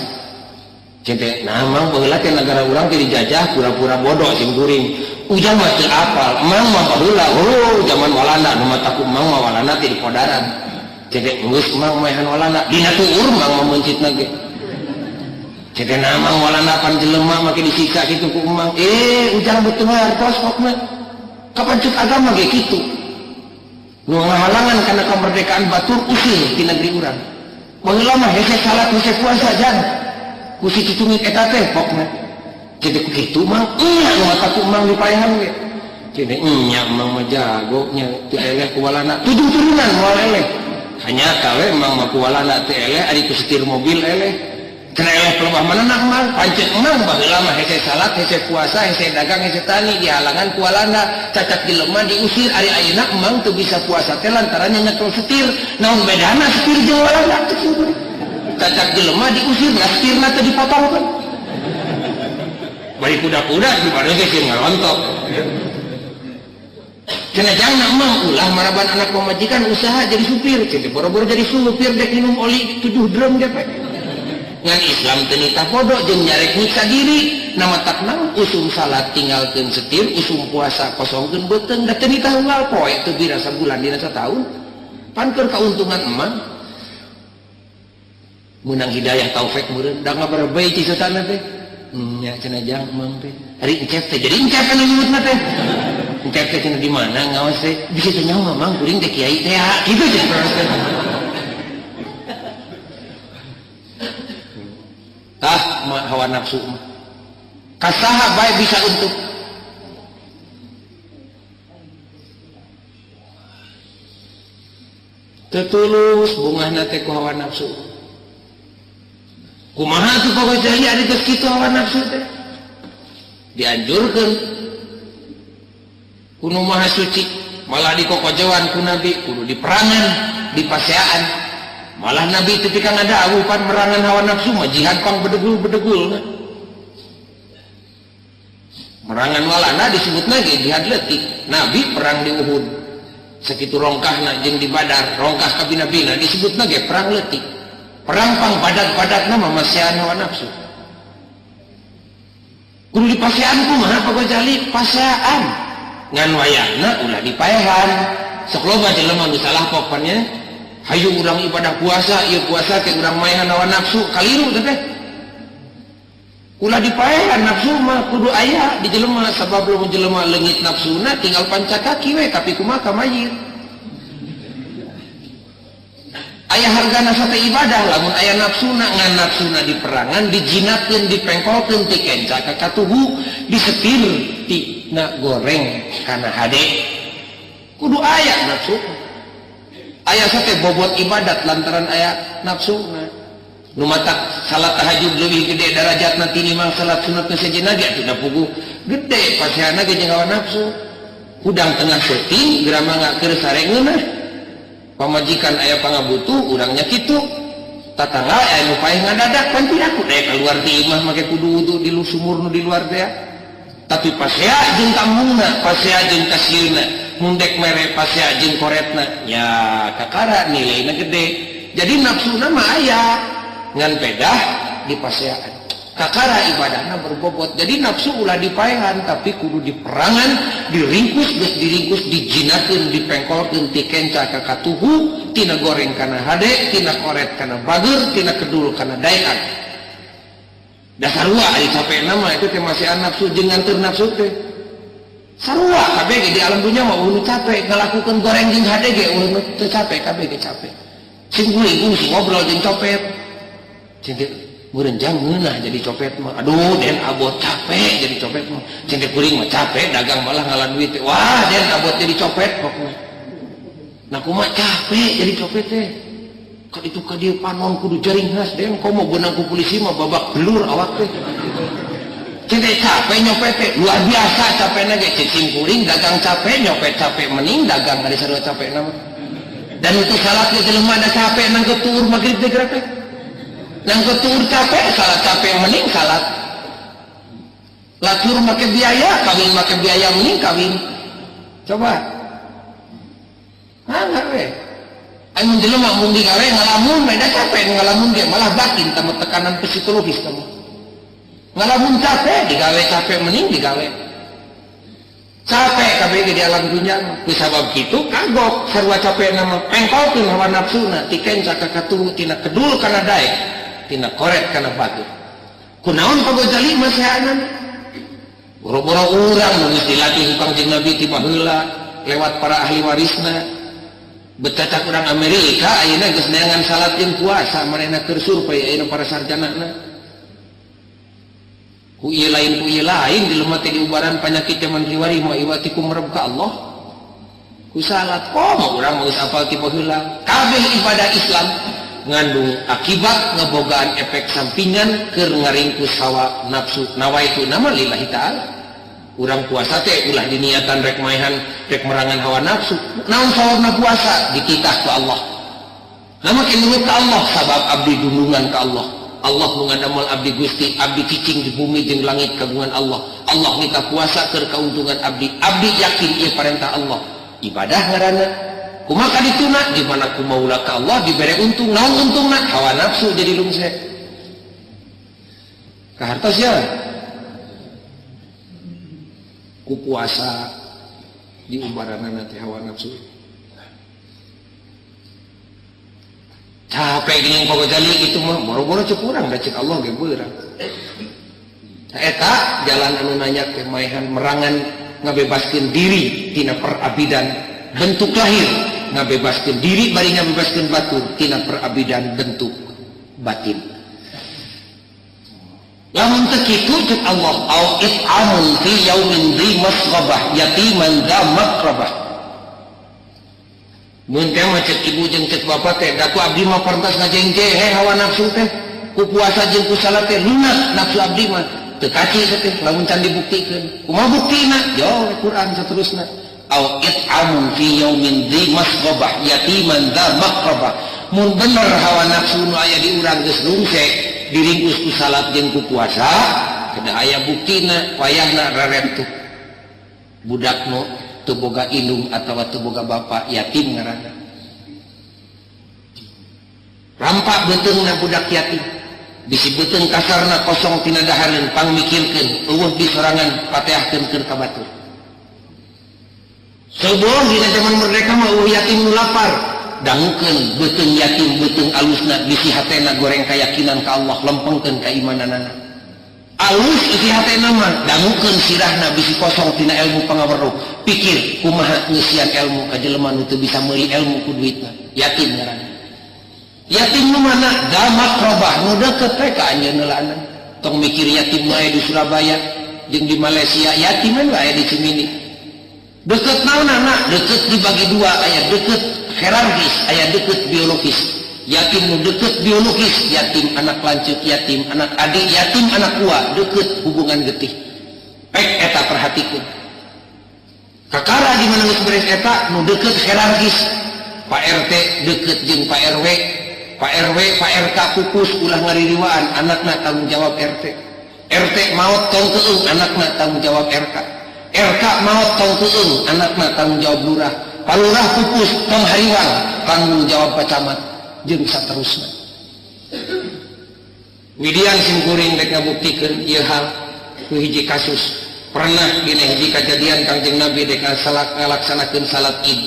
Cete, nah mang baheula teh nagara urang teh dijajah pura-pura bodoh sing kuring. Ujang mah teu apal, mang mah baheula, oh zaman walana nu mata ku mang mah walana teh di Podaran. Cete geus mang maehan walana, dina tuur mang mah meuncitna ge. Cete nah mang walana pan jelema make disiksa kitu ku mang. Ujang beuteung hartos pokna. Kapan cuk agama ge kitu. Nu ngahalangan kana kemerdekaan batur usil di negeri urang. Baheula mah hese salat hese puasa jang. Ku si cucungit eta teh pokna. Jadi ku kitu mang nya nu mata ku mang dipaehan ge. Jadi nya mang mah jago nya teu eleh ku walana. 7 turunan moal eleh. Hanyata we mang mah ku walana teu eleh ari ku setir mobil eleh. Cenah eleh pelebah manenang mang pancet mang baheula mah hese salat hese puasa hese dagang hese tani dihalangan ku walana cacat jelema diusir ari ayeuna mang teu bisa puasa teh lantaran nyekel setir naon bedana setir jeung walana cacat jelema diusir nah setirna teh dipotongkeun bari kuda-kuda di badan ge sieun ngarontok cenah jangna mang ulah maraban anak pamajikan usaha jadi supir cenah boro-boro jadi supir dek minum oli 7 drum ge pe. Ngan Islam teu nitah bodoh jeung nyarek nyiksa diri nama tak naon usum salat tinggalkeun setir usum puasa kosongkeun beuteung da teu nitah unggal poe teu bira sabulan dina sataun pan keur kauntungan emang meunang hidayah taufik meureun da ngabarebei ciseutanna teh nya cenah jang emang teh ari encep teh jadi encep anu nyebutna teh encep teh cenah di mana ngaos teh bisa teh nyaho mang kuring teh kiai teh ha kitu cenah. Tah hawa nafsu mah kasaha bae bisa untuk tetulus bungahna teh ku hawa nafsu. Kumaha tuh Pak Ghazali ari geus kitu hawa nafsu teh dianjurkeun ku nu maha suci malah dikokojoan ku nabi kudu diperangan dipaseaan. Malah Nabi itu tika ngadawuh pan merangan hawa nafsu mah jihad pang bedegul-bedegul. Merangan walana disebut lagi jihad leutik. Nabi perang di Uhud. Sakitu rongkahna jeung di Badar, rongkah kabina-bina disebut lagi perang leutik. Perang pang badag-badagna mah masean hawa nafsu. Kudu dipasean kumaha Pak Ghazali? Pasean. Ngan wayahna ulah dipaehan. Sok loba jelema nu salah pokona. Hayu urang ibadah puasa, ieu puasa teh urang maehan hawa nafsu, kaliru teh teh. Ulah dipaehan nafsu mah kudu aya di jelema sabab lamun jelema leungit nafsuna tinggal panca kaki we tapi kumaha ka mayit. Aya hargana sate ibadah lamun aya nafsuna ngan nafsuna diperangan dijinakeun dipengkolkeun ti kenca ka katuhu disetir tina goreng kana hade. Kudu aya nafsu. Aya sate bobot ibadat lantaran aya nafsuna. Nu matak salat tahajud leuwih gede darajatna tinimbang salat sunat nu sejenna ge atuh da puguh gede paseana ge jeung hawa nafsu. Hudang tengah seuting geura mangga keur sare ngeunah. Pamajikan aya pangabutuh urang nya kitu. Tatangga aya nu paeh ngadadak pan piraku daya keluar ti imah make kudu wudu di sumur nu di luar teh. Tapi pasea jeung tambungna, pasea jeung kasieuna, mun dek mere pasea jeung koretna, nya kakara nilaina gede. Jadi nafsuna mah aya ngan pedah di paseaan. Kakara ibadahna berbobot. Jadi nafsu ulah dipaehan tapi kudu diperangan, diringkus geus diringkus dijinakeun, dipengkolkeun ti kenca ka katuhu, tina goreng kana hade, tina koret kana bager, tina kedul kana daekan. Dasar sarua ari capek nama itu teh masih nafsu jeung nganteur nafsu teh. Sarua kabeh ge di alam dunya mah eueuh capek ngalakukeun goreng jeung hade ge eueuh teu capek kabeh ge capek. Sing kuring sing ngobrol jeung copet. Cing teh meureun jang ngeunah jadi copet mah. Aduh den abot capek jadi copet mah. Cing teh kuring mah capek dagang malah ngalah duit teh. Wah den abot jadi copet pokona. Nah kumaha capek jadi copet teh. Ka ditu ka dieu panon kudu jaringhas deung komo beunang ku polisi mah babak belur awak teh. Cek capek nyopet teh luar biasa capekna ge cek simkuring dagang capek nyopet capek mending dagang ari sarua capekna mah. Dan untuk salat ge jelema da capek nangkep tuur magrib teh geura teh. Nangkep tuur capek salat capek mending salat. Lacur make biaya kawin make biaya mending kawin. Coba. Mangga we. Anu jelema mun digawe ngalamun we da capek ngalamun ge malah batin tambah tekanan psikologis kamu. Ngalamun capek digawe capek mending digawe. Capek kabeh ge di alam dunya mah. Ku sabab kitu kagok sarua capekna mah pengkolkeun hawa nafsuna ti kenca ka katuhu tina kedul kana daek tina koret kana batu. Kunaon Pak Gojali mah sehanan? Boro-boro urang nu geus dilatih ku Kangjeng Nabi ti baheula lewat para ahli warisna. Betacak urang Amerika ayeuna geus neangan salat jeung puasa manehna keur survei ayeuna para sarjanana. Ku ieu lain ku ieu lain jelema teh diubaran panyakit jaman kiwari mah iwati ku mereb ka Allah. Ku salat komo urang mah geus apal ti baheula. Kabeh ibadah Islam ngandung akibat ngebogaan efek sampingan keur ngaringkus hawa nafsu nawaitu nama lillahi ta'ala. Urang puasa teh ulah diniatan rek maehan rek merangan hawa nafsu. Naon sawabna puasa dititah ku Allah. Nama ke nurut ka Allah sabab abdi dundungan ka Allah. Allah nu ngadamel abdi Gusti, abdi cicing di bumi jeung langit kagungan Allah. Allah nitah puasa keur kauntungan abdi. Abdi yakin ieu parentah Allah. Ibadah ngaranna. Kumaha dituna di mana ku maula ka Allah dibere untung. Naon untungna? Hawa nafsu jadi lungse. Kahartos ya. Ku puasa diubaranana teh hawa nafsu. Capek geuning Pak Gojali itu mah boro-boro cek urang da cek Allah ge beurang. Eta jalan anu nanya teh maehan merangan ngabebaskeun diri tina perabidan bentuk lahir, ngabebaskeun diri bari ngabebaskeun batur tina perabidan bentuk batin. Lamun teu kitu cek Allah au it'amun fi yaumin dzi masghabah yatiman dza maqrabah. Mun teh mah cek ibu jeung cek bapa teh da ku abdi mah parentas ngajengje he hawa nafsu teh ku puasa jeung ku salat teh lunak nafsu abdi mah teu kaci teh lamun can dibuktikeun. Kumaha buktina? Yo Quran saterusna. Au it'amun fi yaumin dzi masghabah yatiman dza maqrabah. Mun bener hawa nafsu nu aya di urang geus rungse diringkus ku salat jeung ku puasa kedah aya buktina wayahna rarentuh budak nu teu boga indung atawa teu boga bapa yatim ngaranna. Rampak beuteungna budak yatim bisi beuteung kasarna kosong tina dahareun pangmikirkeun eueuh di sorangan pateahkeun keur ka batur. Soboh dina zaman merdeka mah eueuh yatim nu lapar dangukeun beuteung yatim beuteung alusna bisi hatena goreng kayakinan ka Allah lempengkeun kaimananana. Alus isi hatena mah dangukeun sirahna bisi kosong tina ilmu pangaweruh pikir kumaha ngeusian ilmu ka jelema nu teu bisa meuli ilmu ku duitna yatim ngaranna. Yatim nu mana da makrobah nu deukeut teh ka anjeunna lanan. Tong mikir yatim nu aya di Surabaya jeung di Malaysia yatim nu aya di Cimindi. Deukeut naonana? Deukeut dibagi dua, aya deukeut hierarkis, aya deukeut biologis. Yatim nu deukeut biologis, yatim anak lanceuk, yatim anak adik, yatim anak ua, deukeut hubungan getih. Pek eta perhatikeun. Kakara di mana geus beres eta nu deukeut hierarkis, Pak RT deukeut jeung Pak RW, Pak RW, Pak RK pupus ulah ngaririwaan, anakna tanggung jawab RT. RT maot tong keung, anakna tanggung jawab RK. RK maot tong keung, anakna tanggung jawab lurah. Palurah pupus tong hariwang, tanggung jawab Pak Camat jeung saterusna. Widian simkuring rek ngabuktikeun ieu hal ku hiji kasus. Pernah dina hiji kajadian Kangjeng Nabi dek ngalaksanakeun salat Id.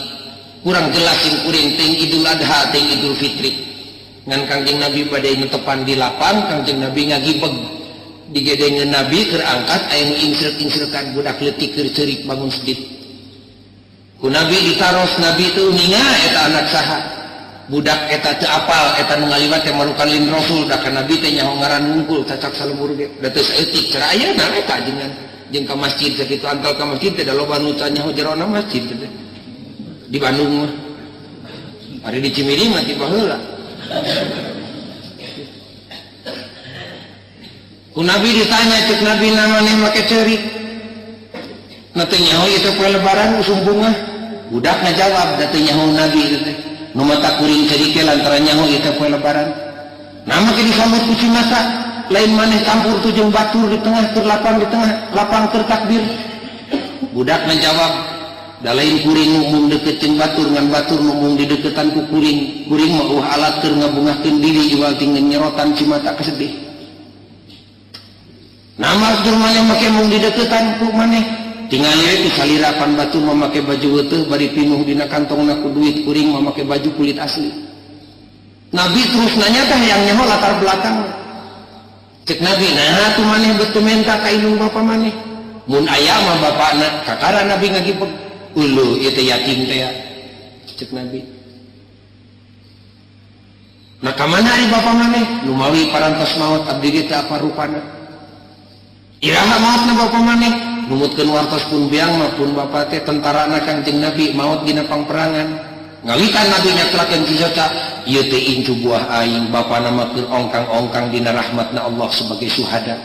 Kurang jelas simkuring ting Idul Adha ting Idul Fitri. Ngan Kangjeng Nabi bade netepan di lapang, Kangjeng Nabi ngagibeg. Digedengeun Nabi keur angkat aya nu insreuk-insreukan budak leutik keur ceurik bangun sedih. Ku Nabi ditaros, Nabi teu uninga eta anak saha. Budak eta teu apal eta nu ngaliwat teh marukan lin Rasul da ka Nabi teh nyaho ngaran wungkul cacak salembur ge. Da teu saeutik cara ayeuna eta jenengan jeung ka masjid sakitu antal ka masjid teh da loba nu nyaho jerona masjid teh. Di Bandung mah. Ari di Cimindi mah ti baheula. Ku Nabi ditanya cek Nabi namanya make ceurik. Na teu nyaho ieu teh poe lebaran usum bungah. Budak ngajawab da teu nyaho Nabi ieu teh. Nu mata kuring ceurik lantaran nyaho ieu teh poe lebaran. Nah make disambut ku cimata, lain maneh campur tu jeung batur di tengah keur lapang di tengah, lapang keur takbir. Budak ngajawab, da lain kuring nu mung deukeut jeung batur ngan batur nu mung dideuketan ku kuring. Kuring mah eueuh alat keur ngabungahkeun diri jual tinggal nyerotan cimata kesedih. Nama tur maneh make mung dideketan ku maneh. Tingali we ku salira pan batur mah make baju weuteuh bari pinuh dina kantongna ku duit kuring mah make baju kulit asli. Nabi terus nanya teh yang nyaho latar belakang. Cek Nabi, nah atuh maneh beut teu menta ka indung bapa maneh. Mun aya mah bapana kakara Nabi ngagipeg. Uluh ieu teh yatim teh ya. Cek Nabi. Nah ka mana ari bapa maneh? Lumawi parantos maot abdi ge teu apa rupana. Iraha maotna bapa maneh? Numutkeun wartos pun biang mah pun bapa teh tentarana Kangjeng Nabi maot dina pangperangan. Ngawitan Nabi nyaklakeun si Soca, ieu teh incu buah aing bapana mah keur ongkang-ongkang dina rahmatna Allah sebagai suhada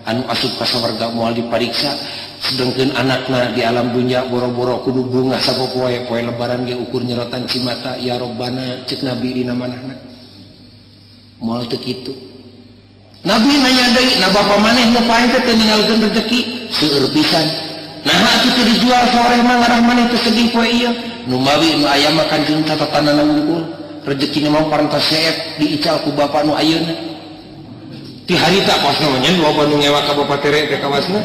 anu asup ka sawarga moal dipariksa, sedengkeun anakna di alam dunya boro-boro kudu bungah sapopoe poe lebaran ge ukur nyerotan cimata ya Rabbana cek Nabi dina manahna. Moal teu kitu. Nabi nanya deui, na bapa maneh nu paeh teh teu ninggalkeun rezeki, seueur pisan. Naha atuh teu dijual sore mah ngarah maneh teu sedih poe ieu. Numawi nu aya mah kanjeng catatanana wungkul, rezekina mah parantos seep diical ku bapa nu ayeuna. Ti harita kosna mah nya loba nu ngewa ka bapa tere teh kawasna.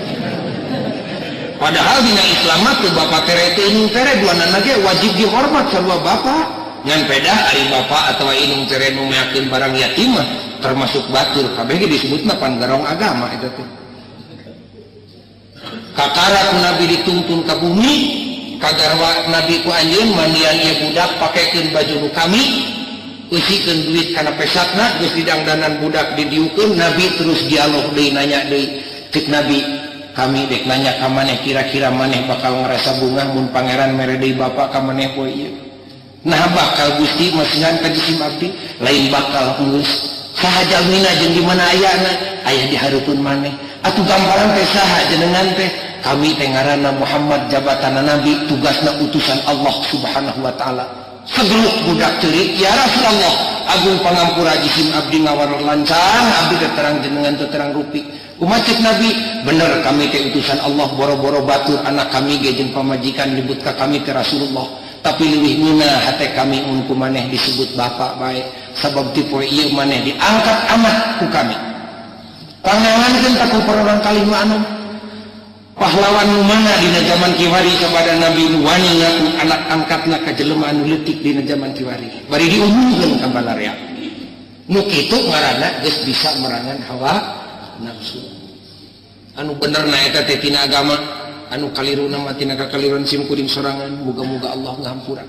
Padahal dina Islam mah teu bapa tere teh indung tere duanana ge wajib dihormat sarua bapa. Ngan pedah ari bapa atawa indung tere nu meakeun barang yatim mah termasuk batur kabeh ge disebutna pan garong agama eta teh. Kakara ku Nabi dituntun ka bumi, kagarwa Nabi ku anjeun mandian ieu budak pakekeun baju nu kami, eusikeun duit kana pesatna geus didangdanan budak didiukeun Nabi terus dialog deui nanya deui cek Nabi kami dek nanya ka maneh kira-kira maneh bakal ngarasa bungah mun pangeran mere deui bapa ka maneh poe ieu. Nah bakal Gusti masihan ka jisim abdi lain bakal geus saha jalmina jeung di mana ayana aya di hareupeun maneh atuh gambaran teh saha jenengan teh kami teh ngaranna Muhammad jabatanna nabi tugasna utusan Allah Subhanahu wa taala. Segeluk budak ceurik ya Rasulullah agung pangampura jisim abdi ngawar lancang abdi teh terang jenengan teh terang rupi. Kumaha cek Nabi bener kami teh utusan Allah boro-boro batur anak kami ge jeung pamajikan nyebut ka kami teh Rasulullah tapi leuwih ngeunah hate kami mun ku maneh disebut bapa bae sabab ti poe ieu maneh diangkat amat ku kami. Pangangankeun ka ku parorang kali nu anom pahlawan nu mana dina zaman kiwari sabada Nabi nu wani ngaku anak angkatna ka jelema anu leutik dina zaman kiwari bari diumumkeun ka balarea nu kitu ngaranna geus bisa merangan hawa nafsu. Anu bener na eta teh tina agama anu kaliruna mah tina kakaliruan sim kuring sorangan muga-muga Allah ngahampura.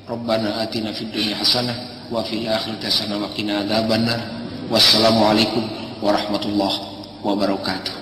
Rabbana atina fid dunya hasanah wa fil akhirati hasanah wa qina adzabannar. Wassalamualaikum warahmatullahi wabarakatuh.